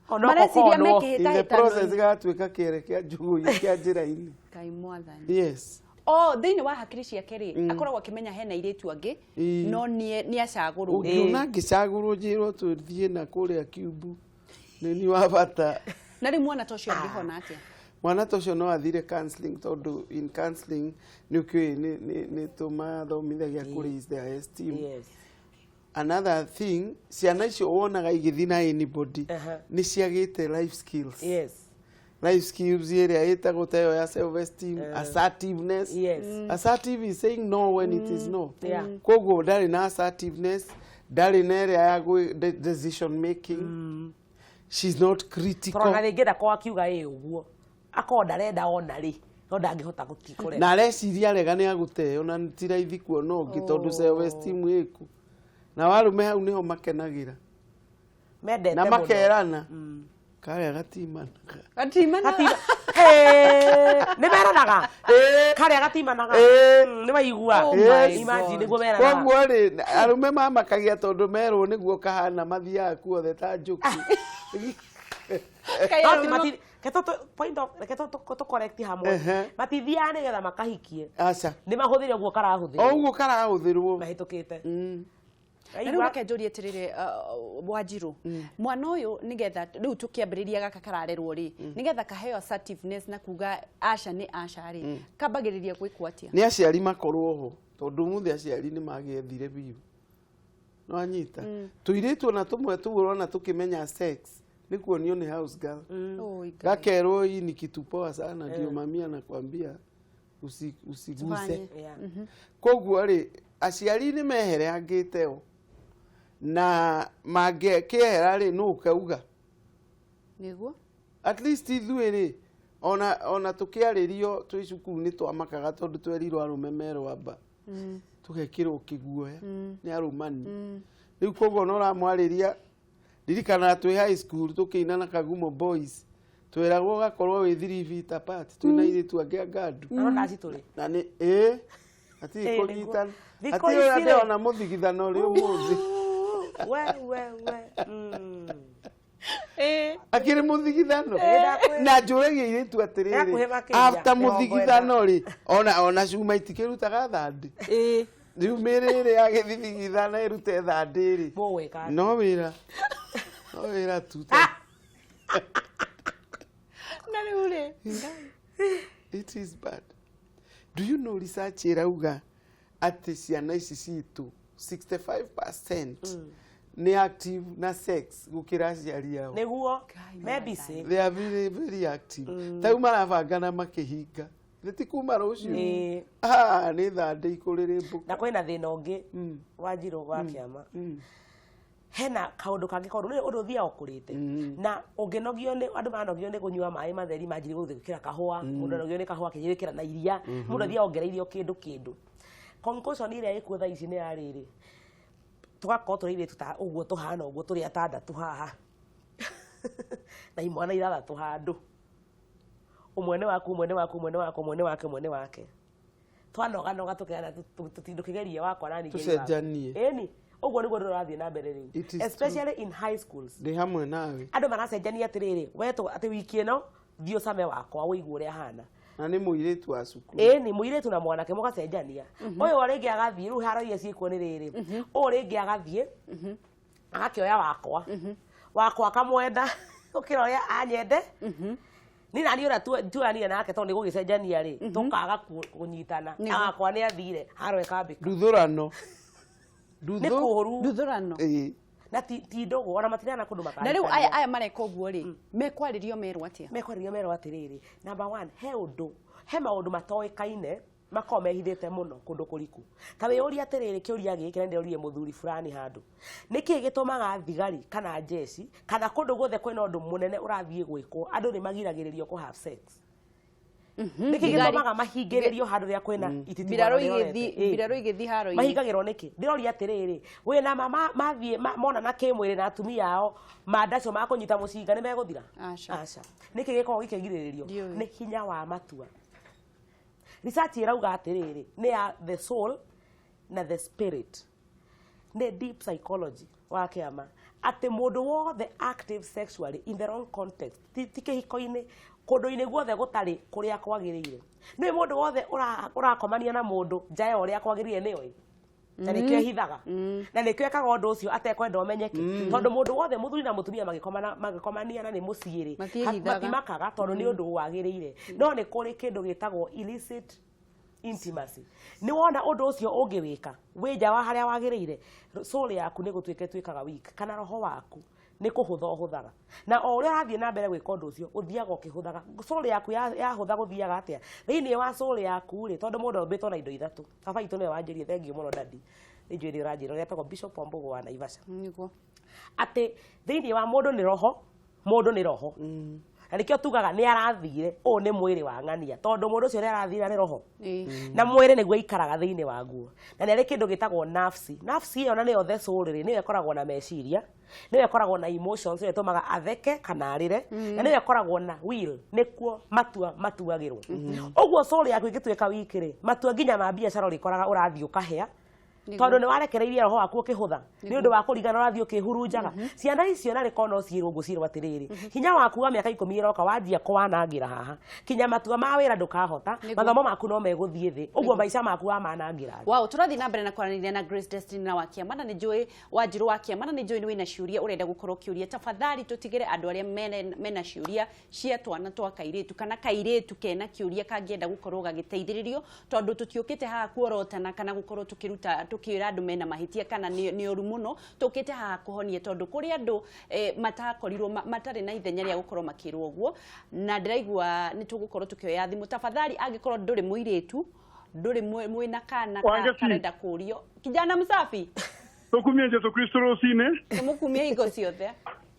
Onoko Mareciria konwo. In the mekĩhĩtahĩtano. process gatuĩka kĩere kĩa njũgũ kĩa njĩra-inĩ. Ngai mwathani. Yes. O thĩinĩ wa hakiri ciake rĩ, akoragwo akĩmenya hena airĩtu angĩ, no nĩ acagũrwo. Ũngĩona ngĩcagũrwo njĩrwo tũthiĩ na kũrĩa kiumbu nĩ ni wa bata. Na rĩu mwana ta ũcio angĩhona atĩa? Mwana ta ũcio no athire counseling, tondũ in counseling nĩ ũkĩũĩ nĩ tũmathomithagia kũ raise their esteem. Another thing, ciana icio wonaga igĩthiĩ na anybody nĩ ciagĩte life skills. Life skills ĩrĩa ĩtagwo ta ĩyo ya self esteem, assertiveness. Assertive is saying no when it is no. Koguo ndarĩ na assertiveness, ndarĩ na ĩrĩa ya decision making. She's not critical. Tondũ ona rĩngĩ ndakorwo akiuga ĩ ũguo, akorwo ndarenda ona rĩ, no ndangĩhota gũtikũrega. Na areciria rega nĩ agũteo na ti raithi kuona ũngĩ, tondũ self esteem ĩku. Na warume hau nĩho makenagĩra mendete na mũno. makerana karĩa gatimanaga. Gatimanaga. Hey, nĩ meranaga karĩa gatimanaga. Nĩ waigua. Oh my Imagine God. nĩguo meranaga. Koguo rĩ, arũme mamakagia tondũ merwo nĩguo kahana, mathiaga kuothe ta njũkĩ. Kaĩ No ti arũme reke point of, reke tũ correct hamwe. Matithiaga nĩgetha makahikie. Aca. Nĩ mahũthĩre ũguo O karahũthĩrwo. ũguo karahũthĩrwo. Mahĩtũkĩte. Na rĩu reke njũrie atĩrĩrĩ, Wanjirũ, mwana ũyũ nĩgetha rĩu tũkĩambĩrĩria gaka kararerwo rĩ, nĩgetha kaheo assertiveness na kuga aca nĩ aca rĩ, kambagĩrĩria gwĩkwo atĩa? Nĩ aciari makorwo ho, tondũ ũmũthĩ aciari nĩ magĩethire biũ. No anyita tũirĩtu ona tũmwe tũu ũrona tũkĩmenya sex nĩ kuonio nĩ house girl. Oi, Ngai. Gakerwo hii ni kitu poa sana, ndio mami anakwambia usiguse. Tufanye. Koguo rĩ, aciari nĩ meherangĩte o, na mangĩkĩehera rĩ, nũ ũkauga? Nĩguo. At least ithuĩ rĩ, ona tũkĩarĩrio twĩ cukuru nĩ twamakaga, tondũ twerirwo arũme merwo amba tũgekĩrwo kĩguoya nĩ arũmani. Rĩu koguo no ũramwarĩria, ririkana twĩ high school tũkĩina na Kagumo Boys, tweragwo ũgakorwo wĩ 3 feet apart, twĩna airĩtu angĩ a ngandu. Na no ndacitũrĩ. Na nĩ ĩ hatirĩ Ĩĩ, nĩguo. kũnyitana. Thikũ Hatirĩ ũrĩa ici rĩ. ndĩrona mũthigithano rĩ ũmũthĩ. We we we. Akĩrĩ mũthigithano. Ĩĩ, Na njũragia airĩtu atĩrĩrĩ, Ndakũhe makĩria, after mĩrongo mũthigithano rĩ, ona cuma itikĩrutaga thandĩ. Rĩu mĩrĩ ĩrĩ yagĩthithigithana ĩrute thandĩ rĩ, Mũgwĩka atĩa? No wĩra tu. Na rĩu rĩ, It is bad. Do you know research ĩrauga atĩ ciana ici citũ 65% nĩ active na sex gũkĩra aciari ao? Nĩguo. Ngai. Mebicĩ. They are very, very active. Ta rĩu marabanga na makĩhinga, nĩ ti kuma rũciũ. Ah, nĩ thandĩ ikũrĩrĩmbũka. Na kwĩna thĩna ũngĩ, Wanjirũ wa kĩama. Hena kaũndũ kangĩ, kaũndũ nĩ ũndũ ũthiaga ũkũrĩte, na ũngĩnogio nĩ andũ, manogio nĩ kũnyua maĩ matheri, manjirie gũthiĩ gwĩkĩra kahũa. Mũndũ anogio nĩ kahũa, akĩnjia gwĩkĩra na iria. Mũndũ athiaga ongereirio kĩndũ kĩndũ. Conclusion ĩrĩa ĩkuo thaa ici nĩ ya rĩrĩ, tũgakorwo tũrĩ airĩtu ta ũguo tũhana ũguo, tũrĩ atandatũ haha na imwana ithathatũ handũ, ũmwe nĩ waku, ũmwe nĩ waku, ũmwe nĩ waku, ũmwe nĩ wake, ũmwe nĩ wake. Twanoganoga tũkerana ndũkĩgerie wakwa na ningĩ Tũcenjanie. Ĩni ũguo nĩguo ndũrathiĩ na mbere rĩu, It is especially in high schools. Ndĩ hamwe nawe. Andũ maracenjania atĩrĩrĩ, wetwo atĩ wiki ĩno thiĩ ũcame wakwa ũigue ũrĩa ahana. Na nĩ mũirĩtu wa cukuru. Ĩni mũirĩtu na mwanake mũgacenjania, ũyũ rĩngĩ agathiĩ rĩu haro iria ciĩkuo nĩ rĩrĩ, ũyũ rĩngĩ agathiĩ agakĩoya wakwa, wakwa akamwenda gũkĩra ũrĩa anyende. Ni nani ũrĩa tuoyanire nake tondũ nĩ gũgĩcenjania rĩ, tũkaga kũnyitana. Agakwa nĩ athire haro ĩkambĩka. Nduthũrano. Nĩ kũũru. Nduthũrano. Ĩĩ. Na ti ndũgũ ona matirana kũndũ Na rĩu aya mareka ũguo rĩ, mekwarĩrio merwo atĩa? Mekwarĩrio merwo atĩrĩrĩ, number one, he ũndũ, he maũndũ matoĩkaine makoragwo mehithĩte mũno kũndũ kũriku. Ta wĩyũrie atĩrĩrĩ, kĩũria gĩkĩ na ndĩroririe mũthuri fulani handũ, nĩkĩ gĩtũmaga thigari kana njeci kana kũndũ guothe kwĩna ũndũ mũnene ũrathiĩ gwĩkwo andũ nĩ magiragĩrĩrio kũ have sex? Nĩkĩ gĩtũmaga mahingĩrĩrio handũ rĩrĩa kwĩna ititimano Mbirarũ rĩrorete? igĩthiĩ, Ĩĩ. mbirarũ igĩthiĩ haro-inĩ. Mahingagĩrwo nĩkĩ? Ndĩroria atĩrĩrĩ, wĩna ma mathiĩ monana kĩmwĩrĩ na atumia ao, manda acio makũnyita mũcinga nĩ megũthira? Aca. Aca. Nĩkĩ gĩkoragwo gĩkĩgirĩrĩrio? Ndiũĩ. Nĩ hinya wa matua. Research ĩrauga atĩrĩrĩ, nĩ ya the soul na the spirit, nĩ deep psychology wa kĩama, atĩ mũndũ wothe active sexually in the wrong context, ti kĩhiko-inĩ, kũndũ-inĩ guothe gũtarĩ kũrĩa kwagĩrĩire, nĩ mũndũ wothe ũrakomania na mũndũ nja ya ũrĩa kwagĩrĩire, nĩoĩ na nĩkĩo ehithaga na nĩkĩo ekaga ũndũ ũcio atekwenda ũmenyeke, tondũ mũndũ wothe, mũthuri na mũtumia magĩkomana, magĩkomania na nĩ mũciĩ rĩ, Matiĩhithaga. Matimakaga tondũ nĩ ũndũ wagĩrĩire. No nĩ kũrĩ kĩndũ gĩtagwo illicit intimacy. Nĩ wona ũndũ ũcio ũngĩwĩka wĩ nja wa harĩa wagĩrĩire, soul yaku nĩ gũtuĩka ĩtuĩkaga weak, kana roho waku nĩ kũhũtha ũhũthaga, na o ũrĩa ũrathiĩ na mbere gwĩka ũndũ ũcio, ũthiaga ũkĩhũthaga. Soul yaku yahũtha, gũthiaga atĩa thĩinĩ wa soul yaku rĩ? Tondũ mũndũ ombĩtwo na indo ithatũ. Baba itũ nĩwe wanjĩrie, thengiũ mũno daddy, nĩ njũĩ nĩ ũranjĩra, ũrĩa etagwo Bishop Wambugu wa Naivasha, atĩ thĩinĩ wa mũndũ nĩ roho, mũndũ nĩ roho, na nĩkĩo tugaga nĩ arathire, ũũ nĩ mwĩrĩ wa ng'ania, tondũ mũndũ ũcio nĩ arathire nĩ roho na mwĩrĩ nĩguo aikaraga thĩinĩ waguo, na nĩ arĩ kĩndũ gĩtagwo nafsi. Nafsi ĩyo na nĩyo the soul rĩ, nĩyo ĩkoragwo na meciria, nĩyo ĩkoragwo na emotions, nĩyo ĩtũmaga atheke kana arĩre, na nĩyo ĩkoragwo na will, nĩkuo matua matuagĩrwo. Ũguo soul yaku ĩngĩtuĩka weak rĩ, matua nginya ma biacara ũrĩkoraga ũrathiĩ ũkahĩa, tondũ nĩ warekereirie roho waku ũkĩhũtha nĩ ũndũ wa kũringana ũrathiĩ ũkĩhurunjaga. Ciana icio narĩ korwo no ciĩrwo ũguo, ciĩrwo atĩrĩrĩ, hinya waku wa mĩaka 10 ĩroka wanjia kũwanangĩra haha, kinya matua ma wĩra ndũkahota, mathomo maku no megũthiĩ thĩ, ũguo maica maku wamanangĩra thĩ. Wow, tũrathiĩ na mbere na kwaranĩria na Grace Destiny na Wakiama, na nĩ njũĩ Wanjirũ wa Kĩama, na nĩ njũĩ nĩ wĩna ciũria ũrenda gũkorwo ũkĩũria. Tafadhali tũtigĩre andũ arĩa mena ciũria cia twana twa kairĩtu kana kairĩtu kena kĩũria kangĩenda gũkorwo gagĩteithĩrĩrio, tondũ tũtiũkĩte haha kuorotana kana gũkorwo tũkĩruta tũkĩra andũ mena mahĩtia kana nĩ ũru mũno. Tũkĩte haha kũhonia, tondũ kũrĩ andũ matakorirwo matarĩ na ithenya rĩa gũkorwo makĩrwo ũguo, na ndĩraigua nĩ tũgũkorwo tũkĩoya thimũ. Tafadhali, angĩkorwo ndũrĩ mũirĩtu, ndũrĩ mwĩna kana Wangeci. karenda kũrio, kijana msafi. Tukumie Jesu Kristo rũcinĩ. Tũmũkumie hingo ciothe.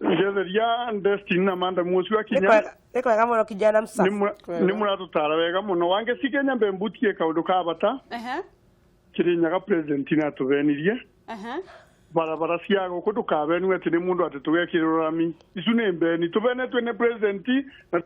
Ngetheria Destiny na manda ũcio akinya. Nĩ kwega mũno, kijana msafi. Nĩ mũratũtara wega mũno. Wangeci, nyambe mbutie kaũndũ ka bata. Kĩrĩnyaga president nĩ atũbenirie barabara cia gũkũ, ndũkabenwo atĩ nĩ mũndũ atĩ tũgekĩrwo rami icu, nĩ mbeni tũbenetwe nĩ president na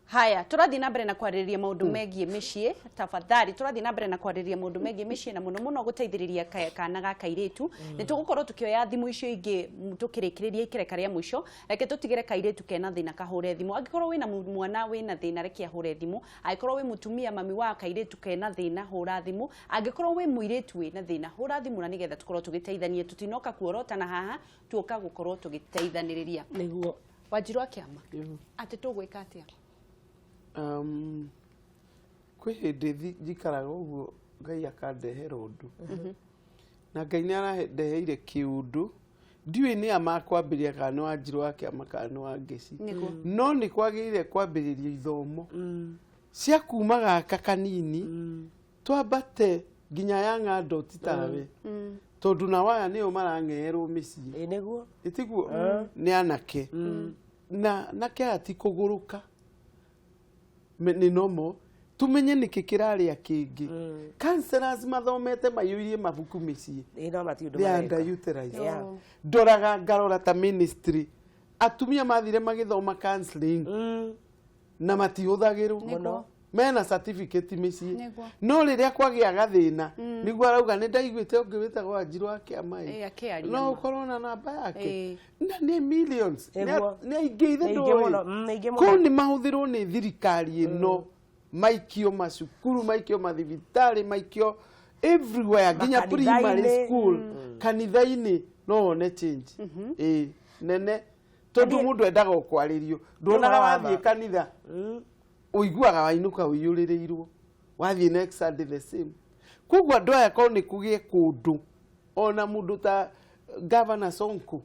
Haya, tũrathiĩ na mbere na kwarĩrĩria maũndũ megiĩ mĩciĩ. Tafadhali, tũrathiĩ na mbere na kwarĩrĩria maũndũ megiĩ mĩciĩ na mũno mũno gũteithĩrĩria kana ga kairĩtu. Nĩ tũgũkorwo tũkĩoya thimũ icio ingĩ tũkĩrĩkĩrĩria ikereka rĩa mũico. Reke tũtigĩre kairĩtu kena thĩna kahũre thimũ. Angĩkorwo wĩna mwana wĩna thĩna, reke ahũre thimũ. Angĩkorwo wĩ mũtumia, mami wa kairĩtu kena thĩna, hũra thimũ. Angĩkorwo wĩ mũirĩtu wĩna thĩna, hũra thimũ, na nĩgetha tũkorwo tũgĩteithania. Tũtinoka kuorotana haha, tuoka gũkorwo tũgĩteithanĩrĩria. Wanjirũ wa Kĩama, atĩ tũgwĩka atĩa? Kwĩ hĩndĩ njikaraga ũguo, Ngai akandehera ũndũ, na Ngai nĩ arandeheire kĩũndũ, ndiũĩ nĩ a makwambĩrĩria kana nĩ Wanjirũ wa Kĩama kana nĩ wa Ngeci. No nĩ kwagĩrĩire kwambĩrĩria ithomo cia kuma gaka kanini twambate nginya young adult tawe, tondũ na waya nĩo marang'erwo mĩciĩ. Ĩ nĩguo. Ĩtiguo nĩ anake na anake aya ti kũgũrũka. Nĩ nomo tumenye nĩkĩ kĩrarĩa kĩngĩ. Counselors mathomete maiyũirie mabuku mĩciĩ. Ĩ no matirĩ ũndũ They are mareka. underutilized. Yeah. Ndoraga ngarora ta ministry, atumia mathire magĩthoma counseling na matihũthagĩrwo. Mũno. Mena certificate mĩciĩ. No rĩrĩa kwagĩa gathĩna, nĩguo arauga nĩ ndaiguĩte ũngĩ wĩtagwo Wanjirũ wa Kĩama ĩ. Ĩ, akĩaria No ma. ũkorwo na namba yake. Na nĩ millions. Nĩguo. Nĩ aingĩ ithe. Nĩ aingĩ Ndũĩ. mũno, nĩ aingĩ mũno. Kũu nĩ mahũthĩrwo nĩ thirikari ĩno, maikio macukuru, maikio mathibitarĩ, maikio everywhere, nginya Makanitha-inĩ. primary school, kanitha-inĩ, no wone change ĩ nene. Tondu mundu endaga kwaririo, nduonaga wathie kanitha uiguaga wainuka uiyuririrwo, wathie next Sunday the same. Koguo andu aya korwo ni kugie kundu ona mundu ta Governor Sonko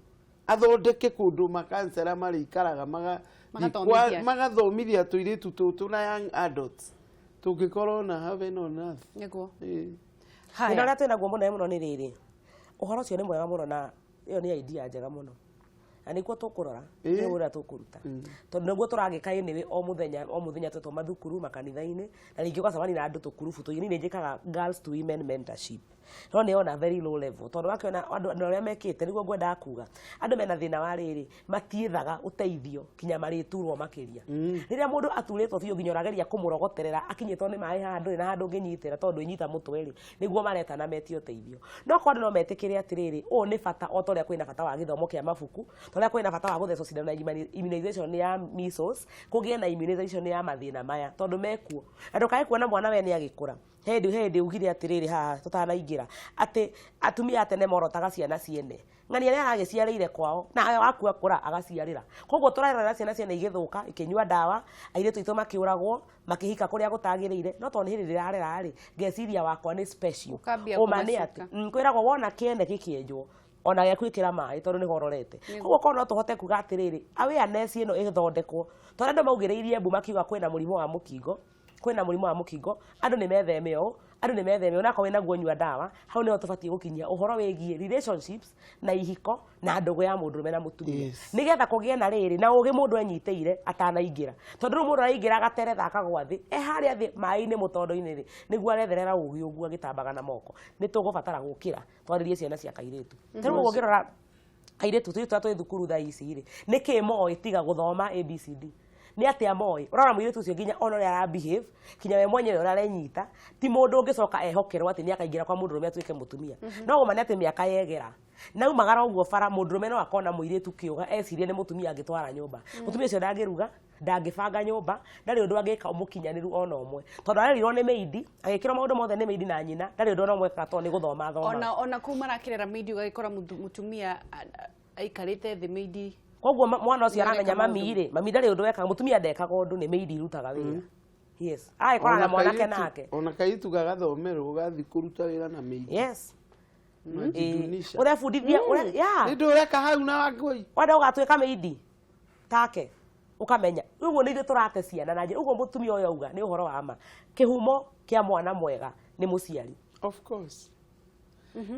athondeke kundu makansera marĩikaraga magathomithia tũirĩtu tũtũ na young adults tũngĩkorwo na heaven on earth. Nĩguo. Thĩna ũrĩa twĩnaguo mũnene mũno nĩ rĩrĩ, ũhoro ũcio nĩ mwega mũno na ĩyo nĩ idea njega mũno na nĩkuo tũkũrora nĩ ũrĩa tũkũruta, tondũ nĩguo tũragĩka anyway o mũthenya twetwo mathukuru makanitha-inĩ, na ningĩ ũgacemania na andũ tũkurubu tũingĩ. Niĩ nĩ njĩkaga girls to women mentorship, no nĩ on a very low level, tondũ wakĩona andũ arĩa mekĩte, nĩguo ngwendaga kuga andũ mena thĩna wa rĩrĩ, matiethaga ũteithio kinya marĩturwo makĩria. Rĩrĩa mũndũ aturĩtwo biũ nginya ũrageria kũmũrogoterera akinyĩtwo nĩ maĩ haha ndũrĩ na handũ ũngĩnyitĩra tondũ ĩnyita mũtwe rĩ, nĩguo maretana metie ũteithio. No korwo andũ no metĩkĩre atĩrĩrĩ, ũũ nĩ bata o ta ũrĩa kwĩna bata wa gĩthomo kĩa mabuku, ta ũrĩa kwĩna bata wa gũthecwo cindano na immunization ya measles, kũgĩe na immunization ya mathĩna maya tondũ mekuo. Na ndũkae kuona mwana we nĩ agĩkũra. Hĩndĩ ugire atĩrĩrĩ haha tũtanaingĩra atĩ atumia a tene morotaga ciana ciene, ng'ania nĩ aragĩciarĩire kwao na waku akũra agaciarĩra. Koguo tũrarora ciana ciene igĩthũka, ikĩnyua ndawa, airĩtu aitũ makĩũragwo, makĩhika kũrĩa gũtagĩrĩire. No tondũ nĩ hĩndĩ ndĩrarera rĩ, ngeciria wakwa nĩ special. Ũma nĩ atĩ kwĩragwo wona kĩene gĩkĩenjwo ona gĩa gwĩkĩra maĩ tondũ nĩho ũrorete. Koguo korwo no tũhote kuga atĩrĩrĩ, awareness ĩno ĩthondekwo, tondũ andũ maugĩrĩirie mbu makiuga kwĩna mũrimũ wa mũkingo, kwĩna mũrimũ wa mũkingo, andũ nĩ metheme ũũ, andũ nĩ metheme ũũ, nakorwo wĩnaguo nyua ndawa. Hau nĩho tũbatiĩ gũkinyia ũhoro wĩgiĩ relationships na ihiko na ndũgũ ya mũndũrũme na mũtumia, nĩgetha kũgĩe na rĩrĩ na ũgĩ mũndũ enyitĩire atanaingĩra. Tondũ rĩu mũndũ araingĩra agateretha akagwa thĩ, e harĩa thĩ maĩ-inĩ mũtondo-inĩ rĩ, nĩguo aretherera ũgĩ ũguo agĩtambaga na moko. Nĩ tũgũbatara gũkĩra twarĩrie ciana cia kairĩtu. Tarĩu ũguo ũngĩrora kairĩtu tũirĩtu tũrĩa twĩ thukuru thaa ici rĩ, nĩkĩ moĩ tiga gũthoma ABCD? Nĩ atĩa moĩ? Ũrona mũirĩtu ũcio nginya ona ũrĩa ara behave, kinya we mwenyewe ũrĩa arenyita, ti mũndũ ũngĩcoka ehokerwo atĩ nĩ akaingĩra kwa mũndũrũme atuĩke mũtumia. No ũma nĩ atĩ mĩaka yegera naumagara ũguo bara, mũndũrũme no akona mũirĩtu kĩũga ecirie nĩ mũtumia angĩtwara nyũmba. Mũtumia ũcio ndangĩruga, ndangĩbanga nyũmba, ndarĩ ũndũ angĩka mũkinyanĩru ona ũmwe, tondũ arerirwo nĩ maid, agĩkĩrwo maũndũ mothe nĩ maid na nyina, ndarĩ ũndũ ona ũmwe ekaga tondũ nĩ gũthoma athomaga. Ona kũu marakĩrera maid ũgagĩkora mũtumia aikarĩte thĩ maid. Koguo mwana ũcio aramenya mami rĩ, mami ndarĩ ũndũ ekaga, mũtumia ndekaga ũndũ, nĩ maid irutaga wĩra. Yes. Agĩkora na mwanake nake. Ona kairĩtu gagathomerwo gathiĩ kũruta wĩra na maid. Yes. Ũrebundithia ũrĩa yeah. Nĩ ndũreka hau na wangũi. Wenda ũgatuĩka maid take ũkamenya. Ũguo nĩ ithuĩ tũrate ciana na njĩra ũguo mũtumia ũyũ auga nĩ ũhoro wa ma. Kĩhumo kĩa mwana mwega nĩ mũciari. Of course.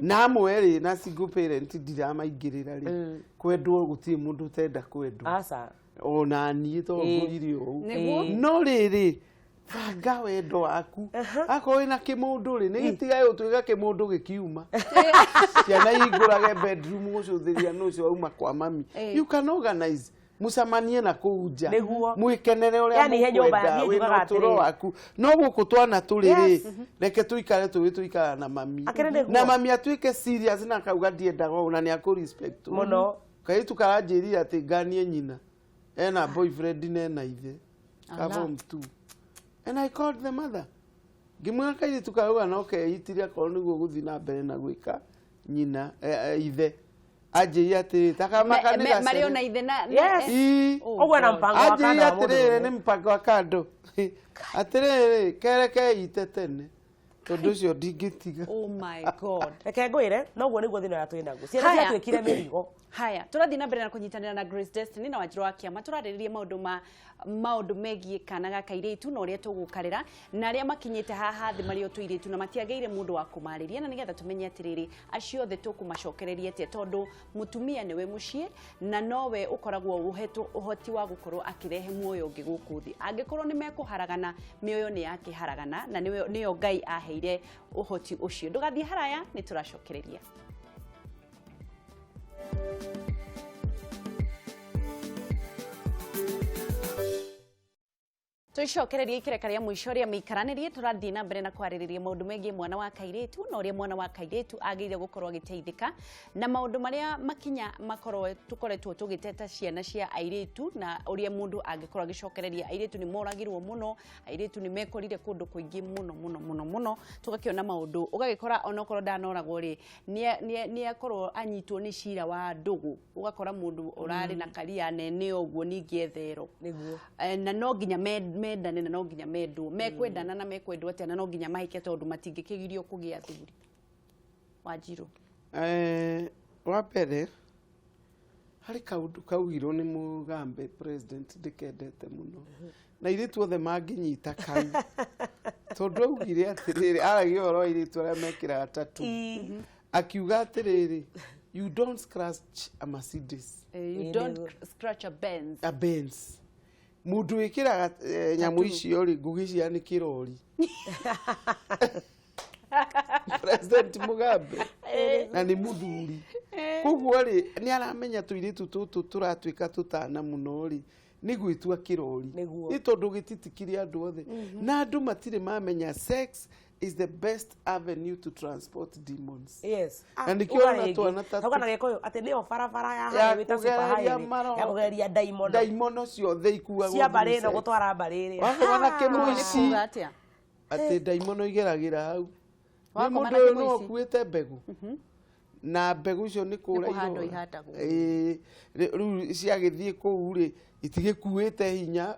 Na amwe rĩ na single parent ndiramaingĩrĩra rĩ, kwendwo gũtirĩ mũndũ ũtenda kwendwo. Aca. Ona niĩ to ngũrire ũũ. No rĩrĩ, banga wendo waku. Akorwo wĩna kĩmũndũ rĩ, nĩ gĩtigae gũtuĩka kĩmũndũ gĩkiuma. Ciana ihingũrage bedroom gũcũthĩrĩria nũ ũcio wauma kwa mami. You can organize mucamanie na kũu nja, mwĩkenere ũrĩa mũkwenda wĩna ũtũũro waku. No gũkũ twana tũrĩ rĩ, reke tũikare tũĩ tũikara na mami, na mami atuĩke serious na akauga ndiendaga ũũ na nĩ akũ respect mũno. Kairĩtu karanjĩrire atĩ nganie nyina ena boyfriend na ena ithe ka form 2, and I called the mother ngĩmwĩra kairĩtu karauga no keitire akorwo nĩguo gũthiĩ na mbere na gwĩka nyina ithe. Anjĩire atĩrĩrĩ, ta kamaka nĩ gacere. Marĩ ona ithe na Yes. Ũguo na mpango wa kando Anjĩire atĩrĩrĩ, nĩ mpango wa kando. Atĩrĩrĩ, kere keite tene. Tondũ ũcio ndingĩtiga. Oh my God. Reke ngwĩre, noguo nĩguo thĩna ũrĩa twĩ naguo. Ciana ciatuĩkire mĩrigo. Haya, tũrathiĩ na mbere na kũnyitanĩra na Grace Destiny na Wanjirũ wa Kĩama. Tũrarĩrĩria maũndũ megiĩ kana ga kairĩtu na ũrĩa tũgũkarĩra na arĩa makinyĩte haha thĩ marĩ o tũirĩtu na matiagĩire mũndũ wa kũmarĩria, na nĩgetha tũmenye atĩrĩrĩ, acio othe tũkũmacokereria atĩa, tondũ mũtumia nĩwe mũciĩ na nowe ũkoragwo ũhetwo ũhoti wa gũkorwo akĩrehe muoyo ũngĩ gũkũ thĩ. Angĩkorwo nĩ mekũharagana, mĩoyo nĩ yakĩharagana na nĩyo Ngai aheire ũhoti ũcio. Ndũgathiĩ haraya, nĩ tũracokereria. Tũcokererie ikereka rĩa mũico rĩa mĩikaranĩrie, tũrathiĩ na mbere na kwarĩrĩria maũndũ megiĩ mwana wa kairĩtu na ũrĩa mwana wa kairĩtu agĩrĩire gũkorwo agĩteithĩka na maũndũ marĩa makinya makorwo tũkoretwo tũgĩteta ciana cia airĩtu na ũrĩa mũndũ angĩkorwo agĩcokereria. Airĩtu nĩ moragirwo mũno, airĩtu nĩ mekorire kũndũ kũingĩ mũno mũno mũno mũno, tũgakĩona maũndũ ũgagĩkora onokorwo ndanoragwo rĩ, nĩ akorwo anyitwo nĩ cira wa ndũgũ, ũgakora mũndũ ũrarĩ na karia nene ũguo ningĩ etherwo. Nĩguo. Na no nginya mendane na no nginya mendwo, mekwendana na mekwendwo atĩa, na no nginya mahike tondũ matingĩkĩgirio kũgĩa athuri. Wanjiru. Wa mbere harĩ kaũndũ kaugirwo nĩ Mũgambe president ndĩkendete mũno, na airĩtu othe mangĩnyita kau, tondũ augire atĩrĩrĩ, aragia ũhoro wa airĩtu arĩa mekĩraga tattoo, akiuga atĩrĩrĩ, "You don't scratch a Mercedes." You don't scratch a Benz. A Benz. Mũndũ wĩkĩraga nyamũ icio rĩ, ngũgĩcia nĩ kĩrori. President Mugabe na nĩ mũthuri, koguo rĩ, nĩ aramenya tũirĩtu tũtũ tũratuĩka tũtana mũno rĩ, nĩ gwĩtua kĩrori. Nĩguo. Nĩ tondũ gĩtitikire andũ othe, na andũ matirĩ mamenya sex is the best avenue to transport demons. Na nĩkĩo Uga ũrona rĩngĩ. twana ta Tauga na Gĩkũyũ atĩ nĩyo barabara ya ya highway ta super kũgereria highway maroho. ya kũgereria ndaimono. Ndaimono ciothe ikuagwo cia mbarĩ ĩno through sex. Gũtwara mbarĩ ĩrĩa. Wakoma na Nĩ kĩmũici kuga atĩa? Atĩ ndaimono igeragĩra hau nĩ Wakoma mũndũ na ũyũ no kĩmũici? ũkuĩte mbegũ, na mbegũ icio nĩ kũra Nĩ kũhandwo irora. ihandagwo. Ĩĩ, rĩu ciagĩthiĩ kũu rĩ, itigĩkuĩte hinya,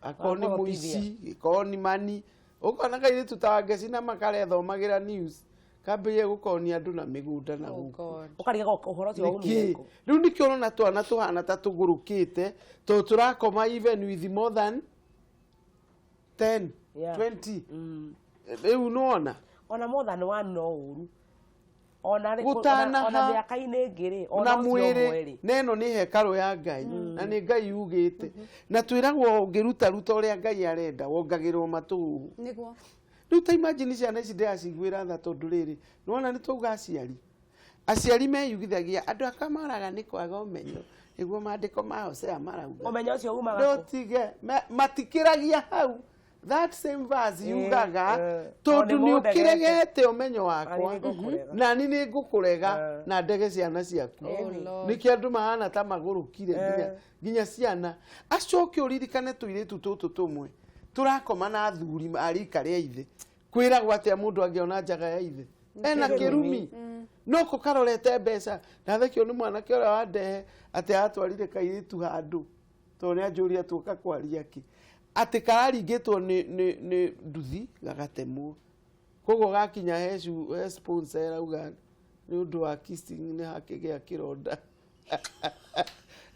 akorwo nĩ Wakũhotithia. mũici, gĩkorwo nĩ mani, ũkona kairĩtu ta Wangeci na makarethomagĩra news kambĩrĩria gũkonia andũ na mĩgũnda na Oh gũkũ. God. Ũkariga ũhoro ũcio waumire Nĩkĩ kũ? rĩu nĩkĩo ũrona twana tũhana ta tũgũrũkĩte, tondũ tũrakoma even with more than 10, 20 rĩu nĩwona. Ona more than one no ũru ona Gũtanaha. Ona mĩaka-inĩ ĩngĩ rĩ, ona na ũcio mwĩrĩ ũmwe rĩ. Na ĩno nĩ hekarũ ya Ngai, na nĩ Ngai yugĩte, na twĩragwo ũngĩruta ruta ũrĩa Ngai arenda, wongagĩrwo matũhũhũ. Nĩguo. Rĩu ta imagine ciana ici, ndĩraciguĩra tha, tondũ rĩrĩ, nĩwona nĩ twauga aciari meyugithagia andũ akamaraga nĩ kwaga ũmenyo, nĩguo maandĩko ma Hosea marauga. Ũmenyo ũcio umaga kũ? Ndũtige matikĩragia hau that same verse yugaga, tondũ Tondũ nĩ nĩ ũkĩregete ũmenyo wakwa, Nani nĩngũkũrega. Nani nĩ ngũkũrega na ndege ciana ciaku. Oh Lord. Nĩkĩo andũ mahana ta magũrũkire, nginya ciana. Acoke ũririkane tũirĩtu tũtũ tũmwe tũrakoma na athuri a rika rĩa ithe. Kwĩragwo atĩa mũndũ angĩona njaga ya ithe ena kĩrumi, no kũ karorete mbeca. Ndathekio nĩ mwanake ũrĩa wandehe atĩ atwarire kairĩtu handũ, tondũ nĩ anjũria tuoka kwaria kĩ, atĩ kararingĩtwo nĩ nduthi gagatemwo, koguo gakinya he sponsor ĩrauga nĩ ũndũ wa kissing nĩ hakĩgĩa kĩronda,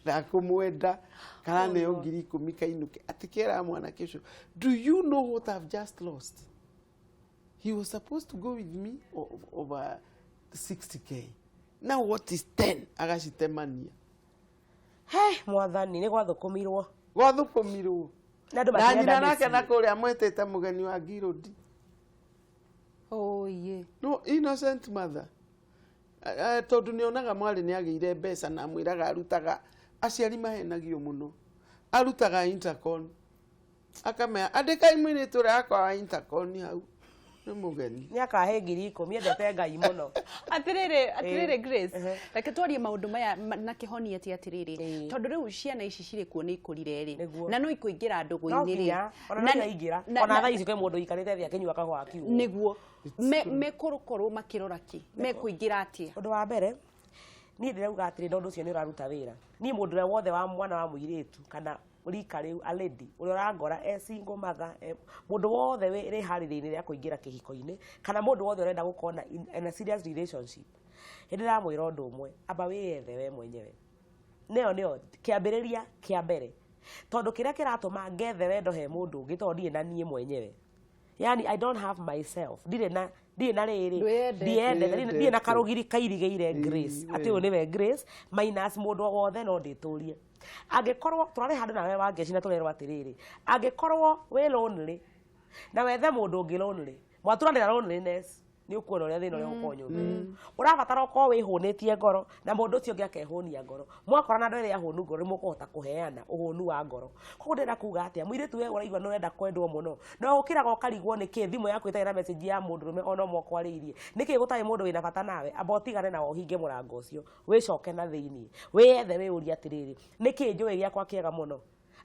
ndakũmwenda, karaneo 10,000 kainũke. Atĩ kera mwanake ũcio, "Do you know what I've just lost? He was supposed to go with me over 60K. Now what is 10?" Agacitemania. He mwathani, nĩ gwathũkũmirwo. Gwathũkũmirwo. Na andũ Na matirenda nyina nake mĩciĩ. na kũrĩa amwetete mũgeni wa ngirũndi. Oh yeah. No innocent mother. Tondũ nĩ onaga mwarĩ nĩ agĩire mbeca, na amwĩraga arutaga, aciari mahenagio mũno, arutaga Intercon, akamea andĩkai mũirĩtu ũrĩa wakwa wa Intercon hau nĩ mũgeni. Nĩ akahe 10,000, endete Ngai mũno. Atirĩrĩ, Grace, reke twarie maũndũ maya na kĩhonia ti atĩrĩrĩ, tondũ rĩu ciana ici cirĩ kuo nĩ ikũrire rĩ, na no ikũingĩra No ndũgũ-inĩ rĩ. nginya ona no iraingĩra ona thaa ici kwĩ mũndũ ũikarĩte thĩ akĩnyua kahũa kiugo. Nĩguo mekũkorwo makĩrora kĩ, mekũingĩra atĩa? Ũndũ wa mbere, niĩ ndĩrauga atĩrĩ, na ũndũ ũcio nĩ ũraruta wĩra, niĩ mũndũ ũrĩa wothe wa mwana wa mũirĩtu kana rika rĩu, a lady ũrĩa ũrangora e single mother, mũndũ wothe wĩ harĩrĩ-inĩ rĩa kũingĩra kĩhiko-inĩ, kana mũndũ wothe ũrenda gũkorwo na in a serious relationship, nĩ ndĩramwĩra ũndũ ũmwe: amba wĩyethe we mwenyewe. Nĩyo kĩambĩrĩria kĩa mbere, tondũ kĩrĩa kĩratũma ngethe wendo he mũndũ ũngĩ, tondũ ndirĩ na niĩ mwenyewe, yani I don't have myself, ndirĩ na rĩrĩ. Ndwĩyendete. Ndiendete, ndirĩ na karũgiri kairigĩire Grace, atĩ ũyũ we. Nĩwe Grace minus mũndũ o wothe, no ndĩtũrie. Angĩkorwo tũrarĩ handũ nawe Wangeci na tũrerwo atĩrĩrĩ, angĩkorwo wĩ lonely na wethe mũndũ ũngĩ lonely, mwaturanĩra loneliness. Nĩ ũkuona ũrĩa thĩna ũrĩa ũgũkorwo nyũmba ĩyo. Ũrabatara ũkorwo wĩhũnĩtie ngoro na mũndũ ũcio ũngĩ akehũnia ngoro. Mwakora na andũ erĩ ahũnu ngoro, nĩ mũkũhota kũheana ũhũnu wa ngoro. Koguo ndĩrenda kuga atĩa, mũirĩtu we ũraigua nĩ ũrenda kwendwo mũno, no ũkĩraga ũkarigwo nĩkĩ thimũ yaku ĩtarĩ na message ya mũndũrũme ona ũmwe ũkwarĩirie, nĩkĩ gũtarĩ mũndũ wĩna bata nawe? Amba ũtigane na ũhinge mũrango ũcio, wĩcoke na thĩiniĩ, wĩyethe, wĩyũrie atĩrĩrĩ, nĩkĩ njũĩ gĩakwa kĩega mũno?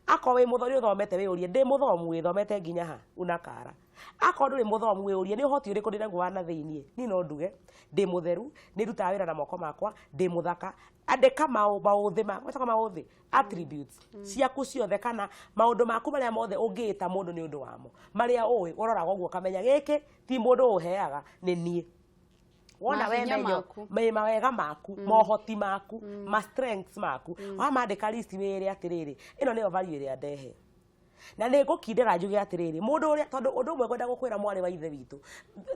Akorwo wĩ mũthomi ũthomete, wĩyũrie, ndĩ mũthomu wĩthomete nginya ha? Una kara. Akorwo ndũrĩ mũthomu, wĩyũrie, nĩ ũhoti ũrĩkũ ndĩnaguo wa na thĩiniĩ? Niĩ no nduge, ndĩ mũtheru, nĩ ndutaga wĩra na moko makwa, ndĩ mũthaka. Andĩka maũthĩ ma, metagwo maũthĩ, attributes ciaku ciothe kana maũndũ maku marĩa mothe ũngĩĩta mũndũ nĩ ũndũ wamo, marĩa ũĩ, ũroraga ũguo ũkamenya gĩkĩ ti mũndũ ũheaga, nĩ niĩ. Wona Mahinya wemenyo maku. Mawega maku, mohoti maku, ma strengths maku, wamandĩka list, wĩre atĩrĩrĩ, ĩno nĩyo value ĩrĩa ndehe na nĩ ngũkindĩra njuge atĩrĩrĩ, mũndũ ũrĩa, tondũ ũndũ ũmwe ngwenda gũkwĩra, mwarĩ wa ithe witũ,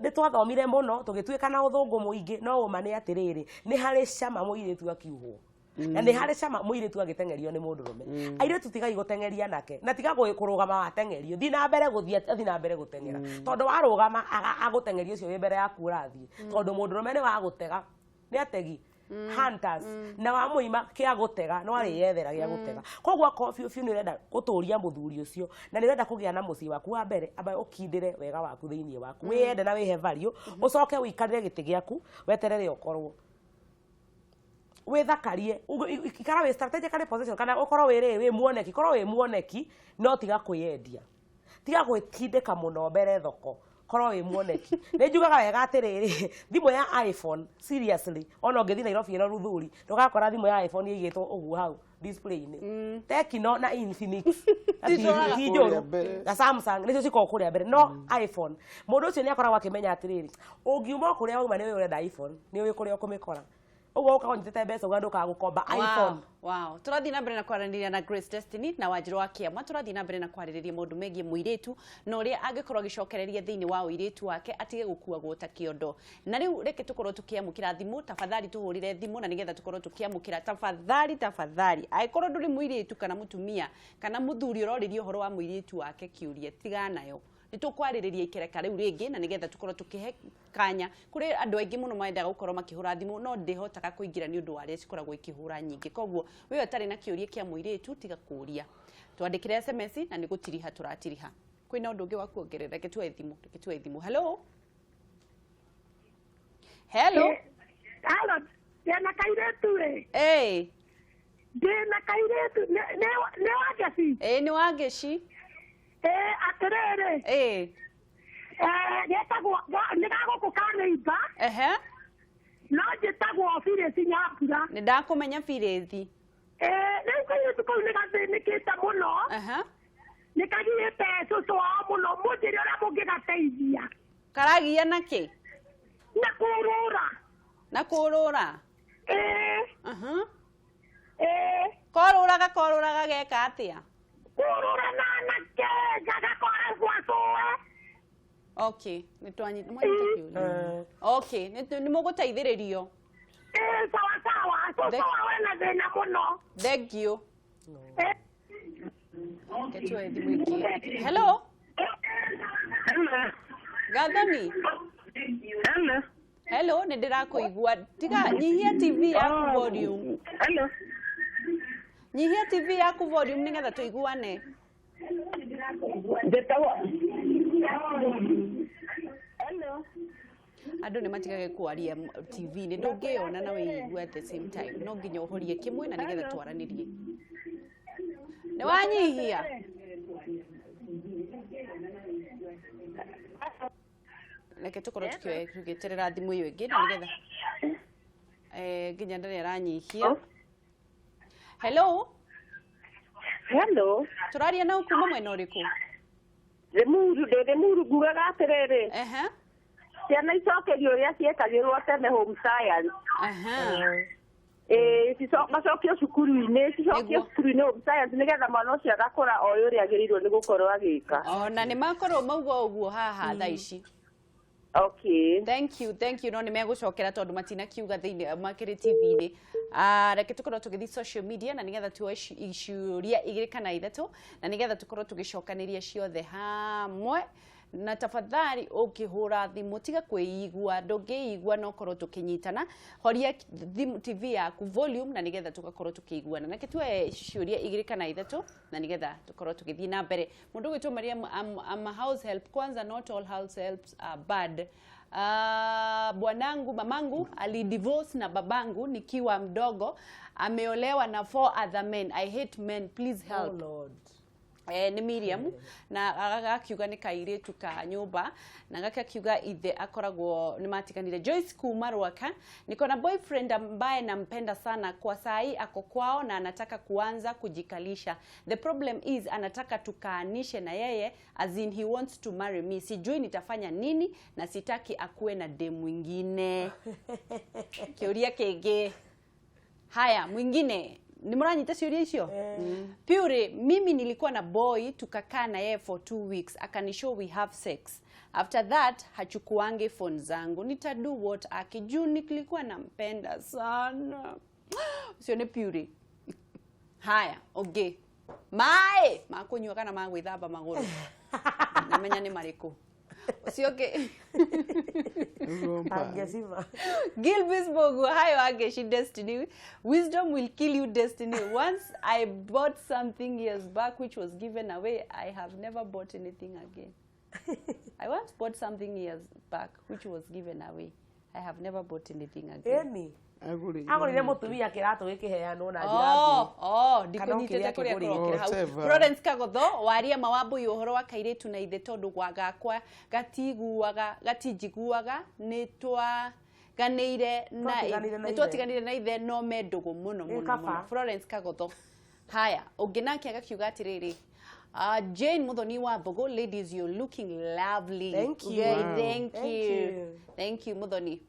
nĩ twathomire mũno tũgĩtuĩka na ũthũngũ mũingĩ, no ũma nĩ atĩrĩrĩ, nĩ harĩ cama mũirĩtu akiuhwo na nĩ harĩ cama mũirĩtu agĩteng'erio nĩ mũndũrũme. Airĩtu, tigai gũteng'eria anake na tiga kũrũgama wateng'erio. Thiĩ na mbere gũthiĩ, athiĩ na mbere gũteng'era, tondũ warũgama agũteng'eria ũcio wĩ mbere yaku ũrathiĩ, tondũ mũndũrũme nĩ wa gũtega, nĩ ategi, hunters, na wamũima kĩa gũtega no arĩyethera gĩa gũtega. Koguo akorwo biũ biũ nĩ ũrenda gũtũria mũthuri ũcio na nĩ ũrenda kũgĩa na mũciĩ waku wa mbere, amba ũkindĩre wega waku thĩinĩ waku, wĩyende na wĩhe value, ũcoke ũikarĩre gĩtĩ gĩaku, weterere ũkorwo wĩthakarie, ikara wĩ strategically position, kana ũkorwo wĩ rĩ wĩ muoneki, korwo wĩ muoneki, no tiga kwĩyendia, tiga gwĩtindĩka mũno mbere thoko, korwo wĩ muoneki. Nĩ njugaga wega atĩrĩrĩ, thimũ ya iPhone, seriously, ona ũngĩthiĩ Nairobi ĩno Ruthuri, ndũgakora thimũ ya iPhone ĩigĩtwo ũguo hau display-inĩ. Tecno na Infinix na ti Titũraga ti kũrĩa njũru mbere. Na Samsung nĩcio cikoragwo kũrĩa mbere, no iPhone, mũndũ ũcio nĩ akoragwo akĩmenya atĩrĩrĩ, ũngiuma o kũrĩa wauma, nĩ ũĩ ũrenda iPhone, nĩ ũĩ kũrĩa ũkũmĩkora, ũguo ũkaga ũnyitĩte mbeca ũguo ndũkaga gũkomba iPhone. Wow. Tũrathiĩ na mbere na kwaranĩria na Grace Destiny na Wanjirũ wa Kĩama. Tũrathiĩ na mbere na kwarĩrĩria maũndũ megiĩ mũirĩtu na ũrĩa angĩkorwo agĩcokereria thĩinĩ wa ũirĩtu wake atige gũkuagwo ta kĩondo. Na rĩu reke tũkorwo tũkĩamũkĩra thimũ. Tafadhali tũhũrĩre thimũ na nĩgetha tũkorwo tũkĩamũkĩra. Tafadhali, tafadhali, angĩkorwo ndũrĩ mũirĩtu kana mũtumia kana mũthuri ũrorĩria ũhoro wa mũirĩtu wake kĩũria, tigana nayo. Nĩ tũkwarĩrĩria ikereka rĩu rĩngĩ na nĩgetha tũkorwo tũkĩhe kanya kũrĩ andũ aingĩ mũno mendaga gũkorwo makĩhũra thimũ, no ndĩhotaga kũingĩra nĩ ũndũ wa arĩa cikoragwo ikĩhũra nyingĩ. Koguo we ũtarĩ na kĩũria kĩa mũirĩtu, tiga kũũria, twandĩkĩre SMS na nĩ gũtiriha tũratiriha. Kwĩna ũndũ ũngĩ wa kuongerera? Reke tuoe thimũ, reke tuoe thimũ. Hello, hello. Halo, ndĩna kairĩtu ĩ. Ĩĩ. Ndĩna kairĩtu, nĩ Wangeci. Ĩĩ, nĩ Wangeci. Ĩ, atĩrĩrĩ. Ĩĩ. Getagwo nĩ ga gũkũ ka neighbour, no njĩtagwo Birĩti Nyambura. Nĩ ndakũmenya, Birĩthi. Ĩ, rĩu kairĩtu kau nĩ gathĩnĩkĩte mũno, nĩ kagiĩte cũcũ wao mũno. Mũnjĩre ũrĩa mũngĩgateithia. Karagia na kĩ? Na kũrũra. Na kũrũra? Ĩ. Ĩ. Korũraga, korũraga geka atĩa? Kũrũra na anake gagakora gwa cũwe. Okay, nĩ twanyita, mwanyita kĩũria. Okay, nĩ mũgũteithĩrĩrio. Ĩ, sawa sawa, cũcũ wao ena thĩna mũno. Thank you. Ĩ. Reke tuoe thimũ ĩngĩ. Hello. Hello. Gathoni. Hello. Hello, nĩ ndĩrakũigua. Tiga nyihia TV yaku volume. Hello. Nyihia TV yaku volume nĩgetha tũiguane. Njĩtagwo. Hello. Andũ nĩ matigage kwaria TV-inĩ, ndũngĩona na wĩigue at the same time. No nginya ũhorie kĩmwe na nĩgetha twaranĩrie. Nĩ wanyihia? Reke tũkorwo tũgĩeterera thimũ ĩyo ĩngĩ na nĩgetha nginya ndarĩ aranyihia. Hello. Hello. Tũraria na kuma mwena ũrĩkũ? Limuru, ndĩ Limuru. Ngugaga atĩrĩrĩ, ciana icokerio ũrĩa ciekagĩrwo tene, home science. Ĩĩ, macokio cukuru-inĩ, cicokio cukuru-inĩ, home science, nĩgetha mwana ũcio agakũra oĩ ũrĩa agĩrĩirwo nĩ gũkorwo agĩka. Ona nĩ makorwo mauga ũguo haha thaa ici. Okay. Thank you, thank you. No nĩ megũcokera tondũ matinakiuga thĩinĩ makĩrĩ TV-inĩ. Ah, reke tũkorwo tũgĩthiĩ social media na nĩgetha tuoe ciũria igĩrĩ kana ithatũ na nĩgetha tũkorwo tũgĩcokanĩria ciothe hamwe. Na tafadhali ũngĩhũra thimũ tiga kwĩigua, ndũngĩigua no korwo tũkĩnyitana. Horia thimũ TV yaku volume na nĩgetha tũgakorwo tũkĩiguana. Nake tuoe ciũria igĩrĩ kana ithatũ na nĩgetha tũkorwo tũgĩthiĩ na mbere. Mũndũ ũgwĩtwo Maria, I'm a house help. Kwanza not all house helps are bad. Bwanangu mamangu alidivorce na babangu nikiwa mdogo, ameolewa na 4 other men. I hate men, please help. Oh Lord. Nĩ Miriam na agakiuga nĩ kairĩtu ka nyũmba na gakakiuga ithe akoragwo nĩ matiganire. Joyce kuma Rwaka, niko na boyfriend ambaye nampenda sana, kwa saa hii ako kwao na anataka kuanza kujikalisha. The problem is anataka tukaanishe na yeye, as in he wants to marry me. Sijui nitafanya nini na sitaki akuwe na dem mwingine. Kiuria kĩngĩ. Haya, mwingine. Ni muranyita ciũria icio? Pure, mimi nilikuwa na boy tukakaa na yeye for 2 weeks, akanishow we have sex. After that hachukuange phone zangu. Nitadu what aki juu nilikuwa nampenda sana. Ucio nĩ Pure. Haya, okay. Mae, makunyua kana magwĩthamba magũrũ. Namenya nĩ marĩkũ. Ucio ũngĩ. Angecima. Gilbis Bogu, hi Wangechi Destiny. Wisdom will kill you, Destiny. Once I bought something years back which was given away, I have never bought anything again. I once bought something years back which was given away. I have never bought anything again. Eni. Agũrĩire Agũrĩire mũtumia kĩratũ gĩkĩheanwo na njĩra nguhĩ. Oh, Kana ndikũnyitĩte ũkĩrĩa kũrĩa kĩgũrĩire. kũrokĩra hau. Whatever. Florence Kagotho, waria mawambũi ũhoro wa kairĩtu na ithe tondũ gwa gakwa gatiguaga, gatinjiguaga, nĩ twaganĩire na Twatiganire na nĩ ithe. twatiganire na ithe no me ndũgũ mũno Ĩ, mũno kaba. mũno. Florence Kagotho. Haya, ũngĩ nake agakiuga atĩrĩrĩ, Jane Muthoni wa Mbogo, ladies, you're looking lovely. Thank you. Okay, Wow. thank Thank you. you. Thank you, Muthoni.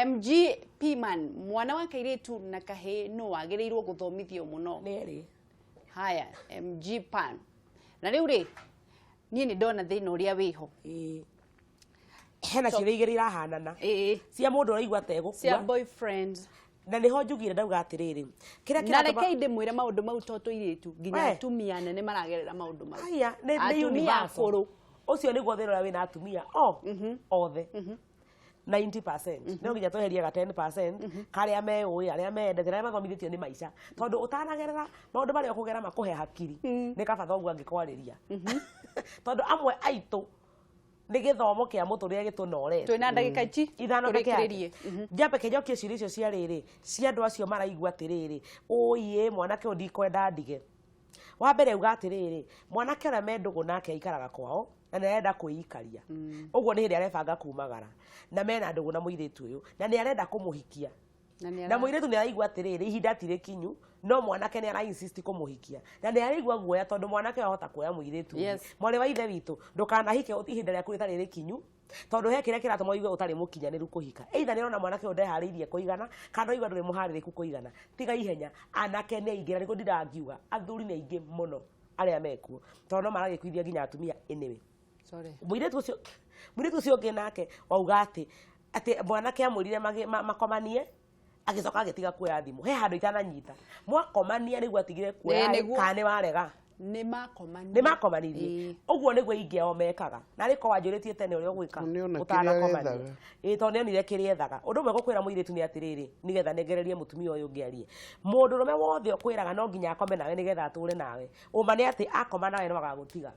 MG Piman, mwana wa kairĩtu na kahĩĩ no wagĩrĩirwo gũthomithio mũno. Nĩ erĩ. Haya, MG Pan. Na rĩu rĩ, niĩ nĩ ndona thĩna ũrĩa wĩho. Ĩĩ. Hena ciũria igĩrĩ irahanana. Ĩĩ. Cia mũndũ ũraigua ategũkua. Cia boyfriend. Na nĩho njugire ndauga atĩrĩrĩ. Kĩrĩa Na kĩratũma- reke ndĩmwĩre maũndũ mau to tũirĩtu, nginya We. atumia anene maragerera maũndũ mau. Aya, nĩ Atumia universal. akũrũ. Ũcio nĩguo thĩna ũrĩa wĩna atumia othe. 90%. No nginya tweherie ga 10% karĩa meũĩ, arĩa mendete, arĩa mathomithĩtio nĩ maica. Tondũ ũtanagerera maũndũ marĩa ũkũgera makũhe hakiri, nĩ kaba thoguo angĩkwarĩria. Tondũ amwe aitũ nĩ gĩthomo kĩa mũtũrĩre gĩtũnorete. Twĩna ndagĩka ici Ithano peke yake. tũrĩkĩrĩrie. Njambe kĩnjokie ciũria icio cia rĩrĩ, cia andũ acio maraigua atĩrĩrĩ, ũiĩ mwanake ũyũ ndikwenda ndige. Wa mbere uga atĩrĩrĩ, mwanake ũrĩa me ndũgũ nake aikaraga kwao na nĩ arenda kwĩikaria. Ũguo nĩ hĩndĩ arebanga kumagara na mena ndũgũ na mũirĩtu ũyũ na nĩ arenda kũmũhikia. Na nĩ Na mũirĩtu nĩ araigua atĩrĩrĩ, ihinda ti rĩkinyu, no mwanake nĩ ara insist kũmũhikia. Na nĩ araigua guoya tondũ mwanake ũyũ ahota kuoya mũirĩtu ũngĩ. Mwarĩ wa ithe witũ, ndũkanahike ihinda rĩaku rĩtarĩ rĩkinyu, tondũ he kĩrĩa kĩratũma ũigue ũtarĩ mũkinyanĩru kũhika. Either nĩ ũrona mwanake ũyũ ndeharĩirie kũigana, kana ũraigua ndũrĩ mũharĩrĩku kũigana. Tiga ihenya, anake nĩ aingĩ, na nĩguo ndindaga ngiuga, athuri nĩ aingĩ mũno arĩa mekuo, tondũ no maragĩkuithia nginya atumia anyway. Sorry. Mũirĩtu ũcio ũngĩ nake wauga atĩ mwanake amwĩrire makomanie, agĩcoka agĩtiga kuoya thimũ. He handũ itananyita. Mwakomania nĩguo atigire kuoya Ĩĩ, nĩguo. kana nĩ warega? Nĩ makomanirie. Nĩ makomanirie. Ũguo nĩguo aingĩ ao mekaga. Na arĩ korwo wanjũrĩtie tene ũrĩa ũgwĩka, Nĩ ona kĩrĩa ũtanakomania. ethaga. Ĩĩ, tondũ nĩ onire kĩrĩa ethaga. Ũndũ ũmwe ngũkwĩra mũirĩtu nĩ atĩrĩrĩ, nĩgetha nengererie mũtumia ũyũ ũngĩ arie. Mũndũrũme wothe ũkwĩraga no nginya akome nawe nĩgetha atũre nawe. Ũma nĩ atĩ akoma nawe no agagũtiga.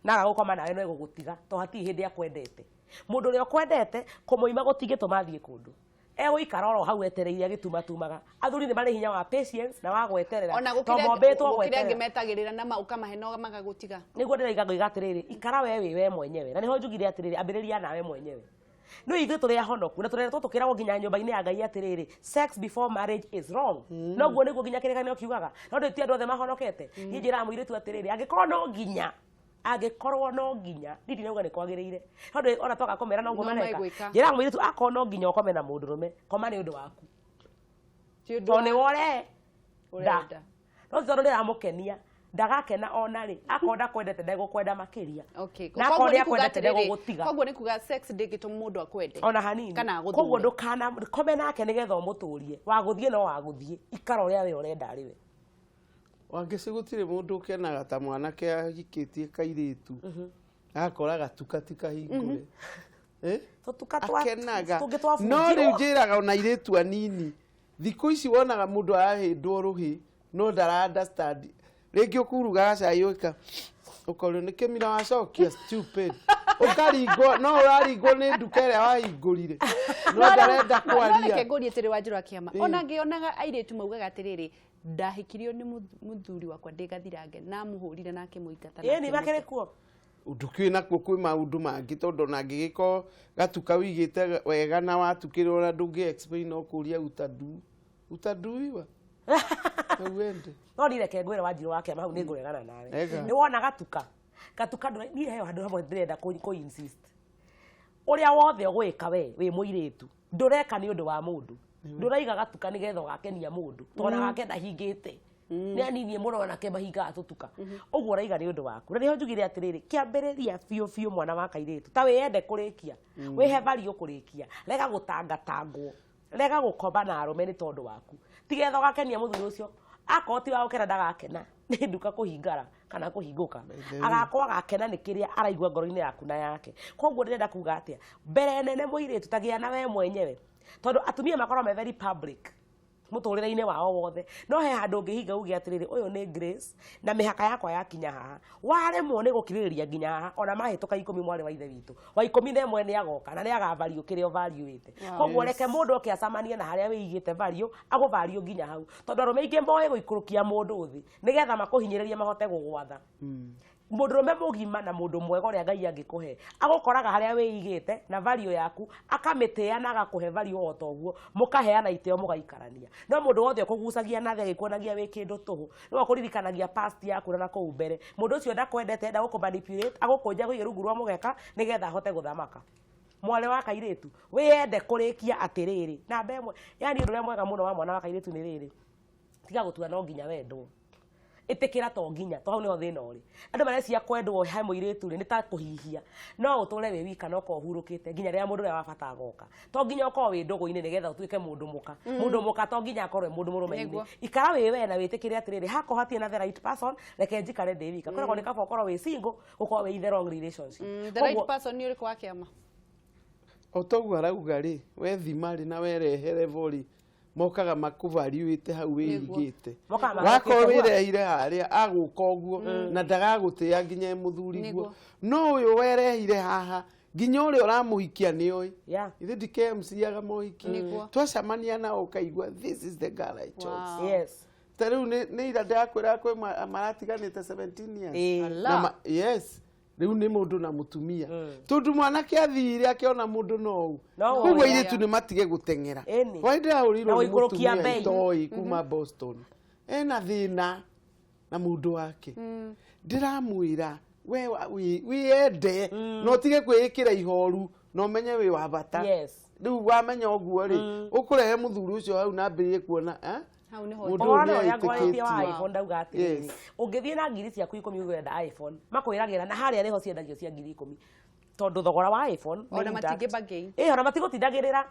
Na agagũkoma nawe no egũgũtiga, tondũ hatirĩ hĩndĩ akwendete. Mũndũ ũrĩa ũkwendete, kũmũima gũtingĩtũma athiĩ kũndũ. Egũikara oro hau etereire agĩtumatumaga. Athuri nĩ marĩ hinya wa patience na wa gweterera. Ona Tondũ gũkĩrĩ mombĩtwo gũkĩrĩ angĩ gweterera. metagĩrĩra na ũkamahe no magagũtiga. Nĩguo ndĩraiga ngoiga atĩrĩrĩ, ikara we wĩ we mwenyewe. Na nĩho njugire atĩrĩrĩ, ambĩrĩria nawe mwenyewe. No ithuĩ tũrĩ ahonoku na tũreretwo tũkĩragwo nginya nyũmba-inĩ ya Ngai atĩrĩrĩ, sex before marriage is wrong. Noguo nĩguo nginya kĩrĩkanĩro kiugaga. No ndĩ ti andũ othe mahonokete. Niĩ njĩraga mũirĩtu atĩrĩrĩ, angĩkorwo no nginya, angĩkorwo no nginya, niĩ ndinauga nĩ kwagĩrĩire. Tondũ ona twaga kũmera noguo No mareka. megwĩka. Njĩraga mũirĩtu akorwo no nginya ũkome na mũndũrũme, koma nĩ ũndũ waku. Ti ũndũ Tondũ nĩ wa wore nda. ũrenda. No ti tondũ nĩramũkenia, ndagakena ona rĩ, akorwo ndakwendete ndegũkwenda makĩria. Okay. Na akorwo Koguo nĩ kuga nĩakwendete atĩrĩrĩ, ndegũgũtiga. Koguo nĩ kuga sex ndĩngĩtũma mũndũ akwende. Ona hanini. Kana agũthure. Koguo ndũkana kome nake nĩgetha ũmũtũrie. Wagũthiĩ no wagũthiĩ. Ikara ũrĩa we ũrenda arĩ we. Wangeci gũtirĩ mũndũ ũkenaga ta mwanake ahikĩtie kairĩtu. Agakora gatuka ti kahingũre. Akenaga. No rĩu njĩraga ona airĩtu anini thikũ ici wonaga mũndũ arahĩndwo rũhĩ no ndara understand. Rĩngĩ ũkũrugaga cai ũka ũkorio nĩ kĩmira wacokia stupid. Ũkaringwo no ũraringwo nĩ nduka ĩrĩa wahingũrire. No ndarenda kwaria. No reke ngũrie atĩrĩ Wanjirũ wa Kĩama. Ona ngĩonaga airĩtu maugaga atĩrĩrĩ ndahikirio nĩ mũthuri wakwa ndĩ gathirange na mũhũrire nake mũingata. Ĩni makĩrĩ kuo. Ndũkĩũĩ nakuo kwĩ maũndũ mangĩ tondũ ona angĩgĩkorwo gatuka wĩigĩte wega na watukĩrwo na ndũngĩ explain no kũria utadu utaduiwa na uende. No ni reke ngwĩre Wanjirũ wa Kĩama hau nĩ ngũregana nawe. Nĩ wona gatuka gatuka niĩ he handũ hamwe ndĩrenda kũ insist. Ũrĩa wothe ũgwĩka we wĩ mũirĩtu ndũreka nĩ ũndũ wa mũndũ. Ndũraiga gatuka nĩgetha ũgakenia mũndũ tondũ gake ndahingĩte. Nĩ anini mũno anake mahingaga tũtuka. Ũguo ũraiga nĩ ũndũ waku. Na nĩho njugire atĩrĩrĩ kĩambĩrĩria biũ biũ mwana wa kairĩtu ta wĩyende kũrĩkia wĩhe value kũrĩkia rega gũtangatangwo rega gũkoma na arũme nĩ tondũ waku tigetha ũgakenia mũthuri ũcio akorwo ti wa gũkena ndagakena nĩ nduka kũhingara kana kũhingũka agakorwo agakena nĩ kĩrĩa araigua ngoro-inĩ yaku na yake. Koguo ndĩrenda kuga atĩa mbere nene mũirĩtu tagĩa na we mwenyewe tondũ atumia makoragwo me very public mũtũrĩre-inĩ wao wothe no he handũ ũngĩhinga uge atĩrĩrĩ ũyũ nĩ Grace na mĩhaka yakwa yakinya haha waremwo nĩ gũkirĩrĩria nginya haha ona mahĩtũka 10 mwarĩ wa ithe witũ wa 11 nĩ agoka na nĩ agavalue kĩrĩa ũvaluĩte. Koguo reke mũndũ oke acamanie na harĩa wĩigĩte value agũvalue nginya hau tondũ arũme aingĩ moĩ gũikũrũkia mũndũ thĩ nĩgetha makũhinyĩrĩrie mahote gũgwatha. Mũndũrũme mũgima na mũndũ mwega ũrĩa Ngai angĩkũhe agũkoraga harĩa wĩigĩte na value yaku akamĩtĩĩa na agakũhe value o ta ũguo mũkaheana itĩo mũgaikarania. No mũndũ wothe ũkũgucagia na thĩ agĩkuonagia wĩ kĩndũ tũhũ nĩwe ũkũririkanagia past yaku na nakũu mbere. Mũndũ ũcio ndakwendete enda gũkũ manipulate agũkũnja kũige rungu rwa mũgeka nĩgetha ahote gũthamaka. Mwarĩ wa kairĩtu wĩyende kũrĩkia atĩrĩrĩ namba ĩmwe yani ũndũ ũrĩa mwega mũno wa mwana wa kairĩtu nĩ rĩrĩ tiga gũtua no nginya wendwo ĩtĩkĩra to nginya to hau nĩho thĩna ũrĩ. Andũ marecia kwendwo he mũirĩtu rĩ nĩ ta kũhihia no ũtũre wĩ wika no ũkorwo ũhurũkĩte nginya rĩrĩa mũndũ ũrĩa wa bata agoka. To nginya ũkorwo wĩ ndũgũ-inĩ nĩgetha ũtuĩke mũndũ mũka. Mũndũ mũka to nginya akorwo mũndũ mũrũme-inĩ. Ikara wĩ we na wĩtĩkĩre atĩrĩrĩ hakorwo hatirĩ na the right person reke njikare ndĩ wika. Koragwo nĩ kaba ũkorwo wĩ single ũkorwo wĩ in the wrong relationship. The right person nĩ ũrĩkũ wa Kĩama? O toguo arauga rĩ we thima rĩ na werehe level rĩ mokaga makũvaluĩte hau wĩigĩte wakorwo wĩrehire harĩa agũka ũguo na ndagagũtĩĩa nginya e mũthuri guo no ũyũ werehire haha nginya ũrĩa ũramũhikia nĩoĩ ithe ndikemciaga mohiki twacemania nao ũkaigua this is the girl I chose. Yes. Ta rĩu nĩ ira ndĩrakwĩra kwĩ maratiganĩte 17 years. Yes. Rĩu nĩ mũndũ na mũtumia tondũ mwanake athire akĩona mũndũ no ũũ koguo airĩtu nĩ matige gũteng'era. Why ndĩrahũrĩirwo nĩ mũtumia itoĩ kuma Boston ena thĩna na mũndũ wake ndĩramwĩra we wĩyende na ũtige kwĩĩkĩra ihoru na ũmenye wĩ wa bata. Rĩu wamenya ũguo rĩ ũkũrehe mũthuri ũcio hau na ambĩrĩrie kuona mũndũ ũrĩa ngwarĩtie wa iPhone ndauga atĩrĩrĩ ũngĩthiĩ na ngiri ciaku 10 ũgwenda iPhone makwĩragĩra na harĩa nĩho ciendagio cia ngiri 10 tondũ thogora wa iPhone ona matingĩ ona matigũtindagĩrĩra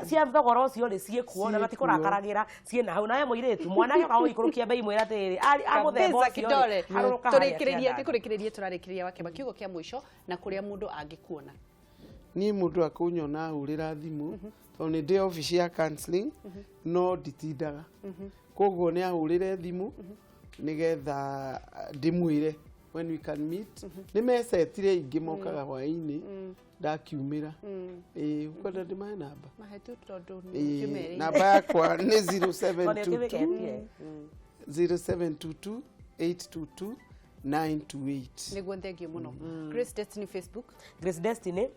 cia thogora ũcio rĩ ciĩkuo na matikũrakaragĩra ciĩna hau nawe mũirĩtu mwanake oka gũikũrũkia bei mwĩra atĩrĩrĩ a mũthemba ũcio rĩ harũrũka harĩa tũrĩkĩrĩria tũkũrĩkĩrĩria tũrarĩkĩrĩria wa Kĩama kiugo kĩa mũico na kũrĩa mũndũ angĩkuona. Niĩ mũndũ akũnyona ahũrĩra thimũ tondũ nĩ ndĩ obici ya counseling no nditindaga koguo nĩ ahũrĩre thimũ nĩgetha ndĩmwĩre when we can meet. Nĩ mecetire aingĩ mokaga hwaĩ-inĩ ndakiumĩra. Ũkwenda ndĩmahe namba? Mahe tu tondũ nĩ namba yakwa nĩ 0722 0722 822 928. Nĩguo thengio mũno. Grace Destiny Facebook. Grace Destiny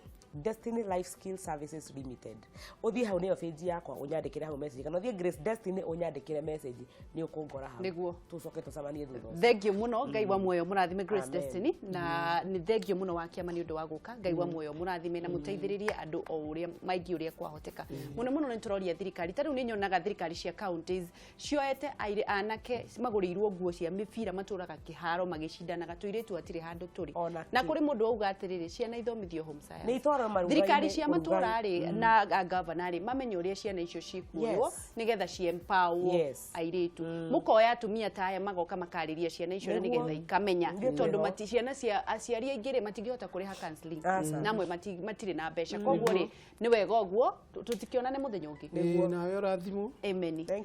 Destiny Life Skill Services Limited. Ũthiĩ hau nĩyo page yakwa ũnyandĩkĩre hau message kana ũthiĩ Grace Destiny ũnyandĩkĩre message nĩ ũkũngora hau. Nĩguo. Tũcoke tũcemanie thutha ũcio. Thengio mũno Ngai wa muoyo mũrathime Grace Destiny na nĩ thengio mũno wa Kĩama nĩ ũndũ wa gũka. Ngai wa muoyo mũrathime na mũteithĩrĩrie andũ o ũrĩa maingĩ ũrĩa kwahoteka. Mũno mũno nĩ tũroria thirikari ta rĩu nĩ nyonaga thirikari cia counties cioete anake magũrĩirwo nguo cia mĩbira matũraga kĩharo magĩcindanaga tũirĩtu hatirĩ handũ tũrĩ. Na kũrĩ mũndũ wauga atĩrĩrĩ ciana ithomithio home science. Tũkorwo maruga-inĩ, Thirikari cia matũra ũrugarĩ. rĩ na gavana rĩ, mamenye ũrĩa ciana icio cikuoywo nĩgetha ciempower airĩtu. Mũkoya atumia ta aya magoka makarĩria ciana icio na nĩgetha ikamenya, tondũ mati ciana cia aciari aingĩ rĩ matingĩhota kũrĩha counseling. Aca. Namwe matirĩ na mbeca, koguo rĩ nĩ wega ũguo tũtikĩonane mũthenya ũngĩ. Ĩĩ, nawe ũrathimwo. Amen. Thank